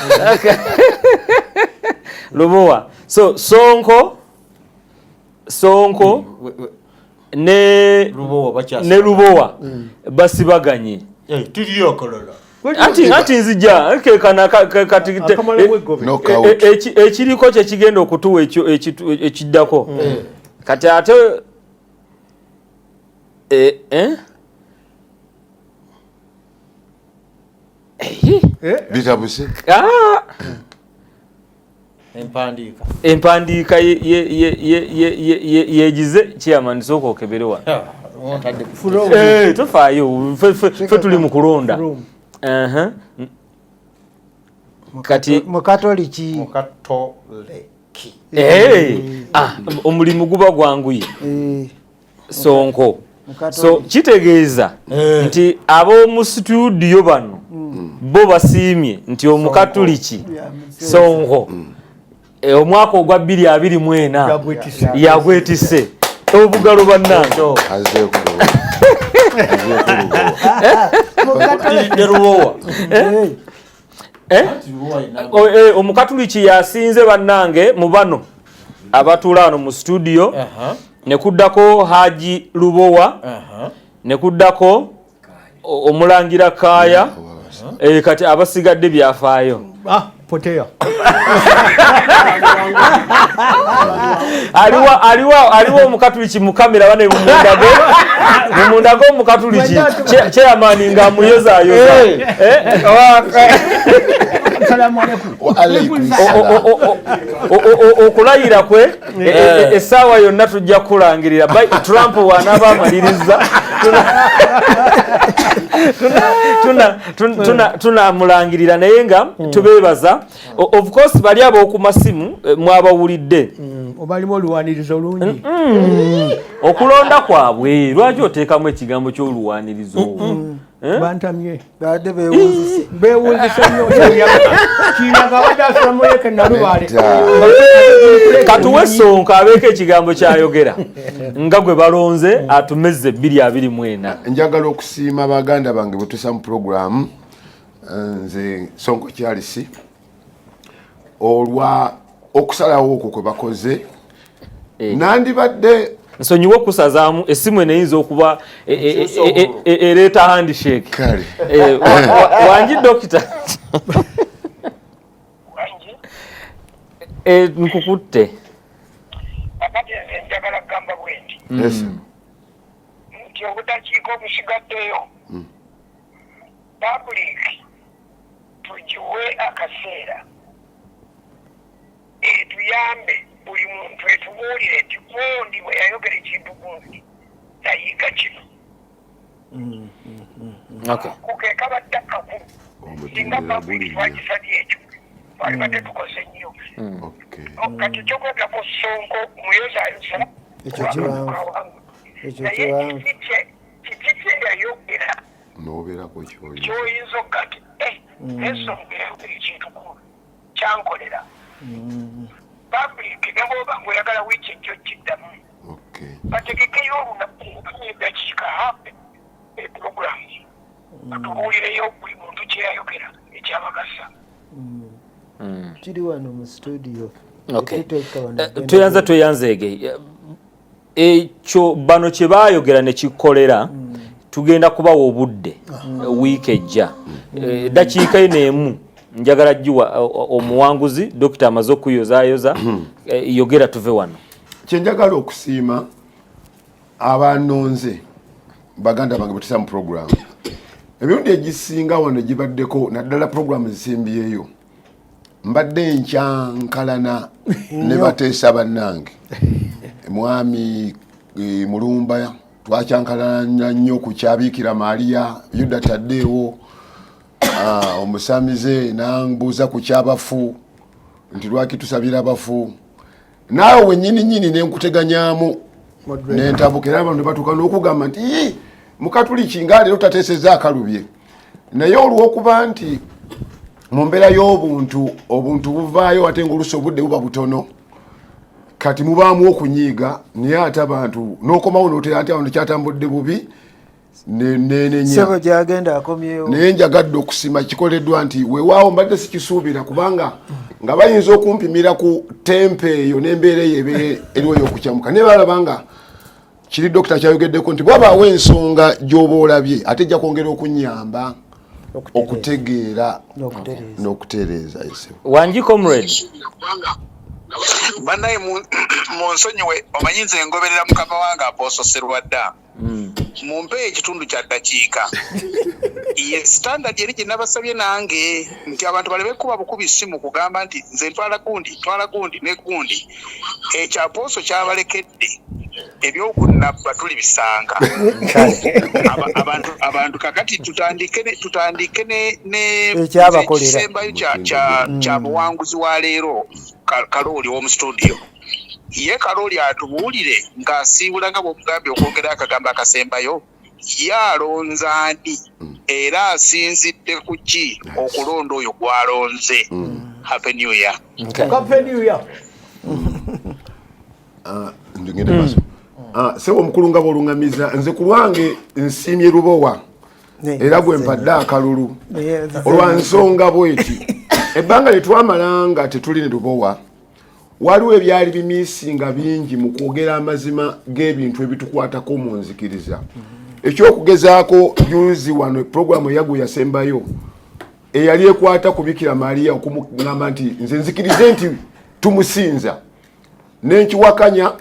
Lubowa. So Sonko ne Lubowa basibaganye. Eh, tiriyo akalala. Anti nzija kekana kati ekiriko kye kigenda okutuwa ekiddako. Kati ate bitabuse. Empandiika yegize chairman sooka okebere wano. Tofaayo ffe tuli mu kulonda. Kati Mukatoliki. Omulimu guba gwanguye. Sonko. So kitegeeza nti ab'omu studio bano bo basiimye nti Omukatoliki Sonko omwaka ogwa 2024 yagwetise obugalo bannange. Omukatoliki yasinze bannange mu bano abatuula wano mu studio, nekuddako Haji Lubowa, nekuddako Omulangira Kaaya, kati abasigadde byafaayo. Potea. Aliwo Omukatoliki mu kamera bane mumundago Omukatoliki chairman nga amuyozayoza. Okulayira kwe essaawa yonna tujja kulangirira. Trump wanaaba amaliriza tunamulangirira, naye nga tubeebaza. Of course bali ab'oku masimu mwabawulidde. Obalimu oluwanirizo lungi. Okulonda kwabwe lwaki oteekamu ekigambo ky'oluwanirizo? Bantamye. Badde beewunzise. Beewunzise nnyo. Kinyaga abadde asula mu Lake Nalubaale. Katuwe Sonko abeeko ekigambo ky'ayogera nga gwe balonze atumezze 2024. Njagala okusiima baganda bange bwe tusa mu pulogulaamu. Nze Sonko Charles olwa okusalawo okwo kwe bakoze. Nandibadde nsonyiwa okusazaamu essimu eno eyinza okuba ereeta handshake. Wangi dokita. Nkukutte. Akati nze njagala kugamba bwe nti. Nti obudakiika obusigaddeyo public tugiwe akaseera etuyambe buli muntu etubuulire nti gundi bwe yayogera ekintu gundi nayiga kino. Kuke kabadde kakulu singa public twagisabye ekyo twalibadde tukoze nnyo. Kati ekyokwogako Sonko muyozayoza naye kiki kye yayogera kyoyinza okuga nti ensonga eyayogera ekintu kyankolera. Public ne bw'oba ng'oyagala wiiki ejjo kiddamu. Bategekeyo olunaku eddakiika hape epulogulaamu batubuulireyo buli muntu kye yayogera ekyabagasa. Kiri wano mu studio. Tweyanza tweyanzeege. Ekyo bano kye baayogera ne kikolera tugenda kubawa obudde wiiki ejja. Eddakiika eno emu njagala giwa omuwanguzi dokita amaze okuyozaayoza, yogera tuve wano. Kye njagala okusiima abanonze baganda bange bwe tusa mu pulogulaamu emirundi egisinga wano gibaddeko naddala pulogulaamu zisimbyeyo mbadde nkyankalana ne bateesa bannange. Mwami Mulumba twakyankalana nnyo ku kyabiikira Maria Yuda Taddeewo. Omusamize nambuuza ku kyabafu nti lwaki tusabira abafu, naawe wennyini nnyini nenkuteganyamu nentabuka, era abantu batuuka n'okugamba nti Mukatuliki nga leero tateesezza akalubye. Naye olw'okuba nti mu mbeera y'obuntu obuntu buvaayo ate ng'oluusi obudde buba butono, Kati mubaamu okunyiiga, naye ate abantu n'okomawo n'otera nti abantu kyatambudde bubi, nenenya. Sebo gyagenda akomyewo. Naye njagadde okusima kikoleddwa nti weewaawo mbadde sikisuubira, kubanga nga bayinza okumpimira ku tempe eyo n'embeera eyo ebeera eriwo ey'okukyamuka, naye balaba nga kiri dokita kyayogeddeko nti bwabaawo ensonga gy'oba olabye ate ejja kwongera okunyamba okutegeera n'okutereeza. Ese Wangi, comrade. Bannaye, munsonyiwe, omanyi nze ngoberera mukama wange apososerwa dda. Mumpe ekitundu kya ddakiika ye standard eri gye nabasabye nange nti abantu baleme kuba bukubi simu kugamba nti nze ntwala gundi, ntwala gundi ne gundi. Ekyo apooso kyabalekedde, ebyokunabba tulibisanga. Abantu kakati tutandike ne Ekyabakolera. Ekisembayo kya buwanguzi wa leero, Kalooli w'omu studio, ye Kalooli atubuulire ng'asiibula nga bw'omugambye okwogera akagambo akasembayo, ye alonze ani era asinzidde ku ki okulonda oyo gw'alonze. Happy New Year. Happy New Year. Ah, ngende maaso. Ah, sebo omukulu, nga bwolungamiza, nze ku lwange nsiimye Lubowa era gwe mpadde akalulu olwa nsonga bweti: ebbanga lye twamala nga tetuli ne Lubowa, waliwo ebyali bimiisinga bingi mu kwogera amazima g'ebintu ebitukwatako mu nzikiriza. Ekyokugezaako, juzi wano puroguramu eyagu yasembayo eyali ekwata ku Bikira Mariya, okumugamba nti nze nzikirize nti tumusinza, nenkiwakanya,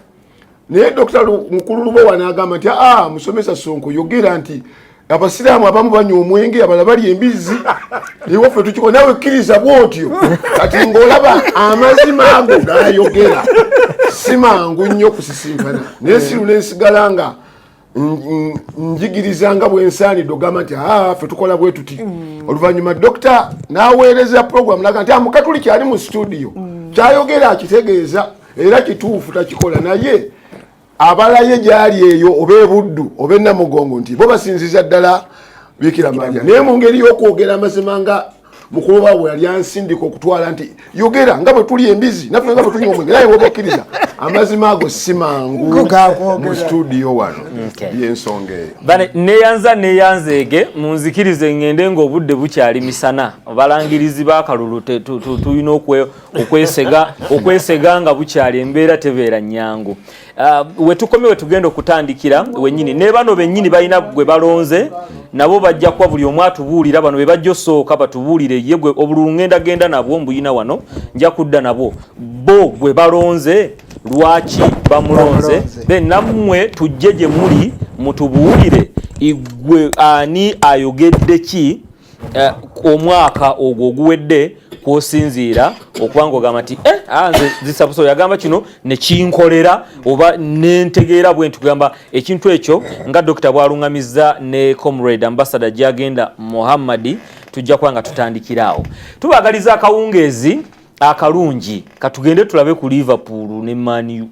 naye Dr Mukulu Lubowa n'agamba nti aa, musomesa Sonko, yogera nti abasiraamu abamu banywa omwenge, abalala balya embizzi, ewaffe tukiko, nawe kkiriza bwotyo. Kati ng'olaba amazima ago gayogera si mangu nnyo kusisinkana, naye siru nensigala nga njigiriza nga bwensaanidde ogamba nti aa, ffe tukola bwe tuti. Oluvannyuma dokita n'aweereza program naga nti mukatuliki ali mu studio kyayogera akitegeeza era kituufu, takikola, naye abalaye gyali eyo oba ebuddu oba enamugongo nti bo basinziza ddala Bikira Maria. Naye mu ngeri y'okwogera amazima nga mukulu waabwe yali ansindika okutwala nti yogera nga bwe tuli embizi naffe nga bwe tunywa omwenge, naye woba okkiriza amazima ago si mangu mu studio wano, yensonga eyo. Bane neyanza neyanzeege, munzikirize ngende ng'obudde bukyali misana. Abalangirizi b'akalulu tulina okwesega nga bukyali, embeera tebeera nnyangu. Wetukomye wetugenda okutandikira wennyini, ne bano bennyini balina gwe balonze, nabo bajja kuba buli omu atubuulira. Bano be bajja osooka batubuulire ye gwe obululu ngenda genda nabwo mbuyina wano, nja kudda nabwo, bo gwe balonze lwaki bamulonze, then nammwe tujje gye muli mutubuulire igwe ani ayogedde ki omwaka ogwo oguwedde kwosinziira okuba nga ogamba nti eh, ah, nze zisabuso yagamba kino nekinkolera oba nentegeera bwe nti kugamba ekintu ekyo nga dokita bwalungamizza ne comrade ambassador Gyagenda Muhammadi. Tujja kuba nga tutandikira awo. Tubaagaliza akawungeezi akalungi. Katugende tulabe ku Liverpool ne Man U.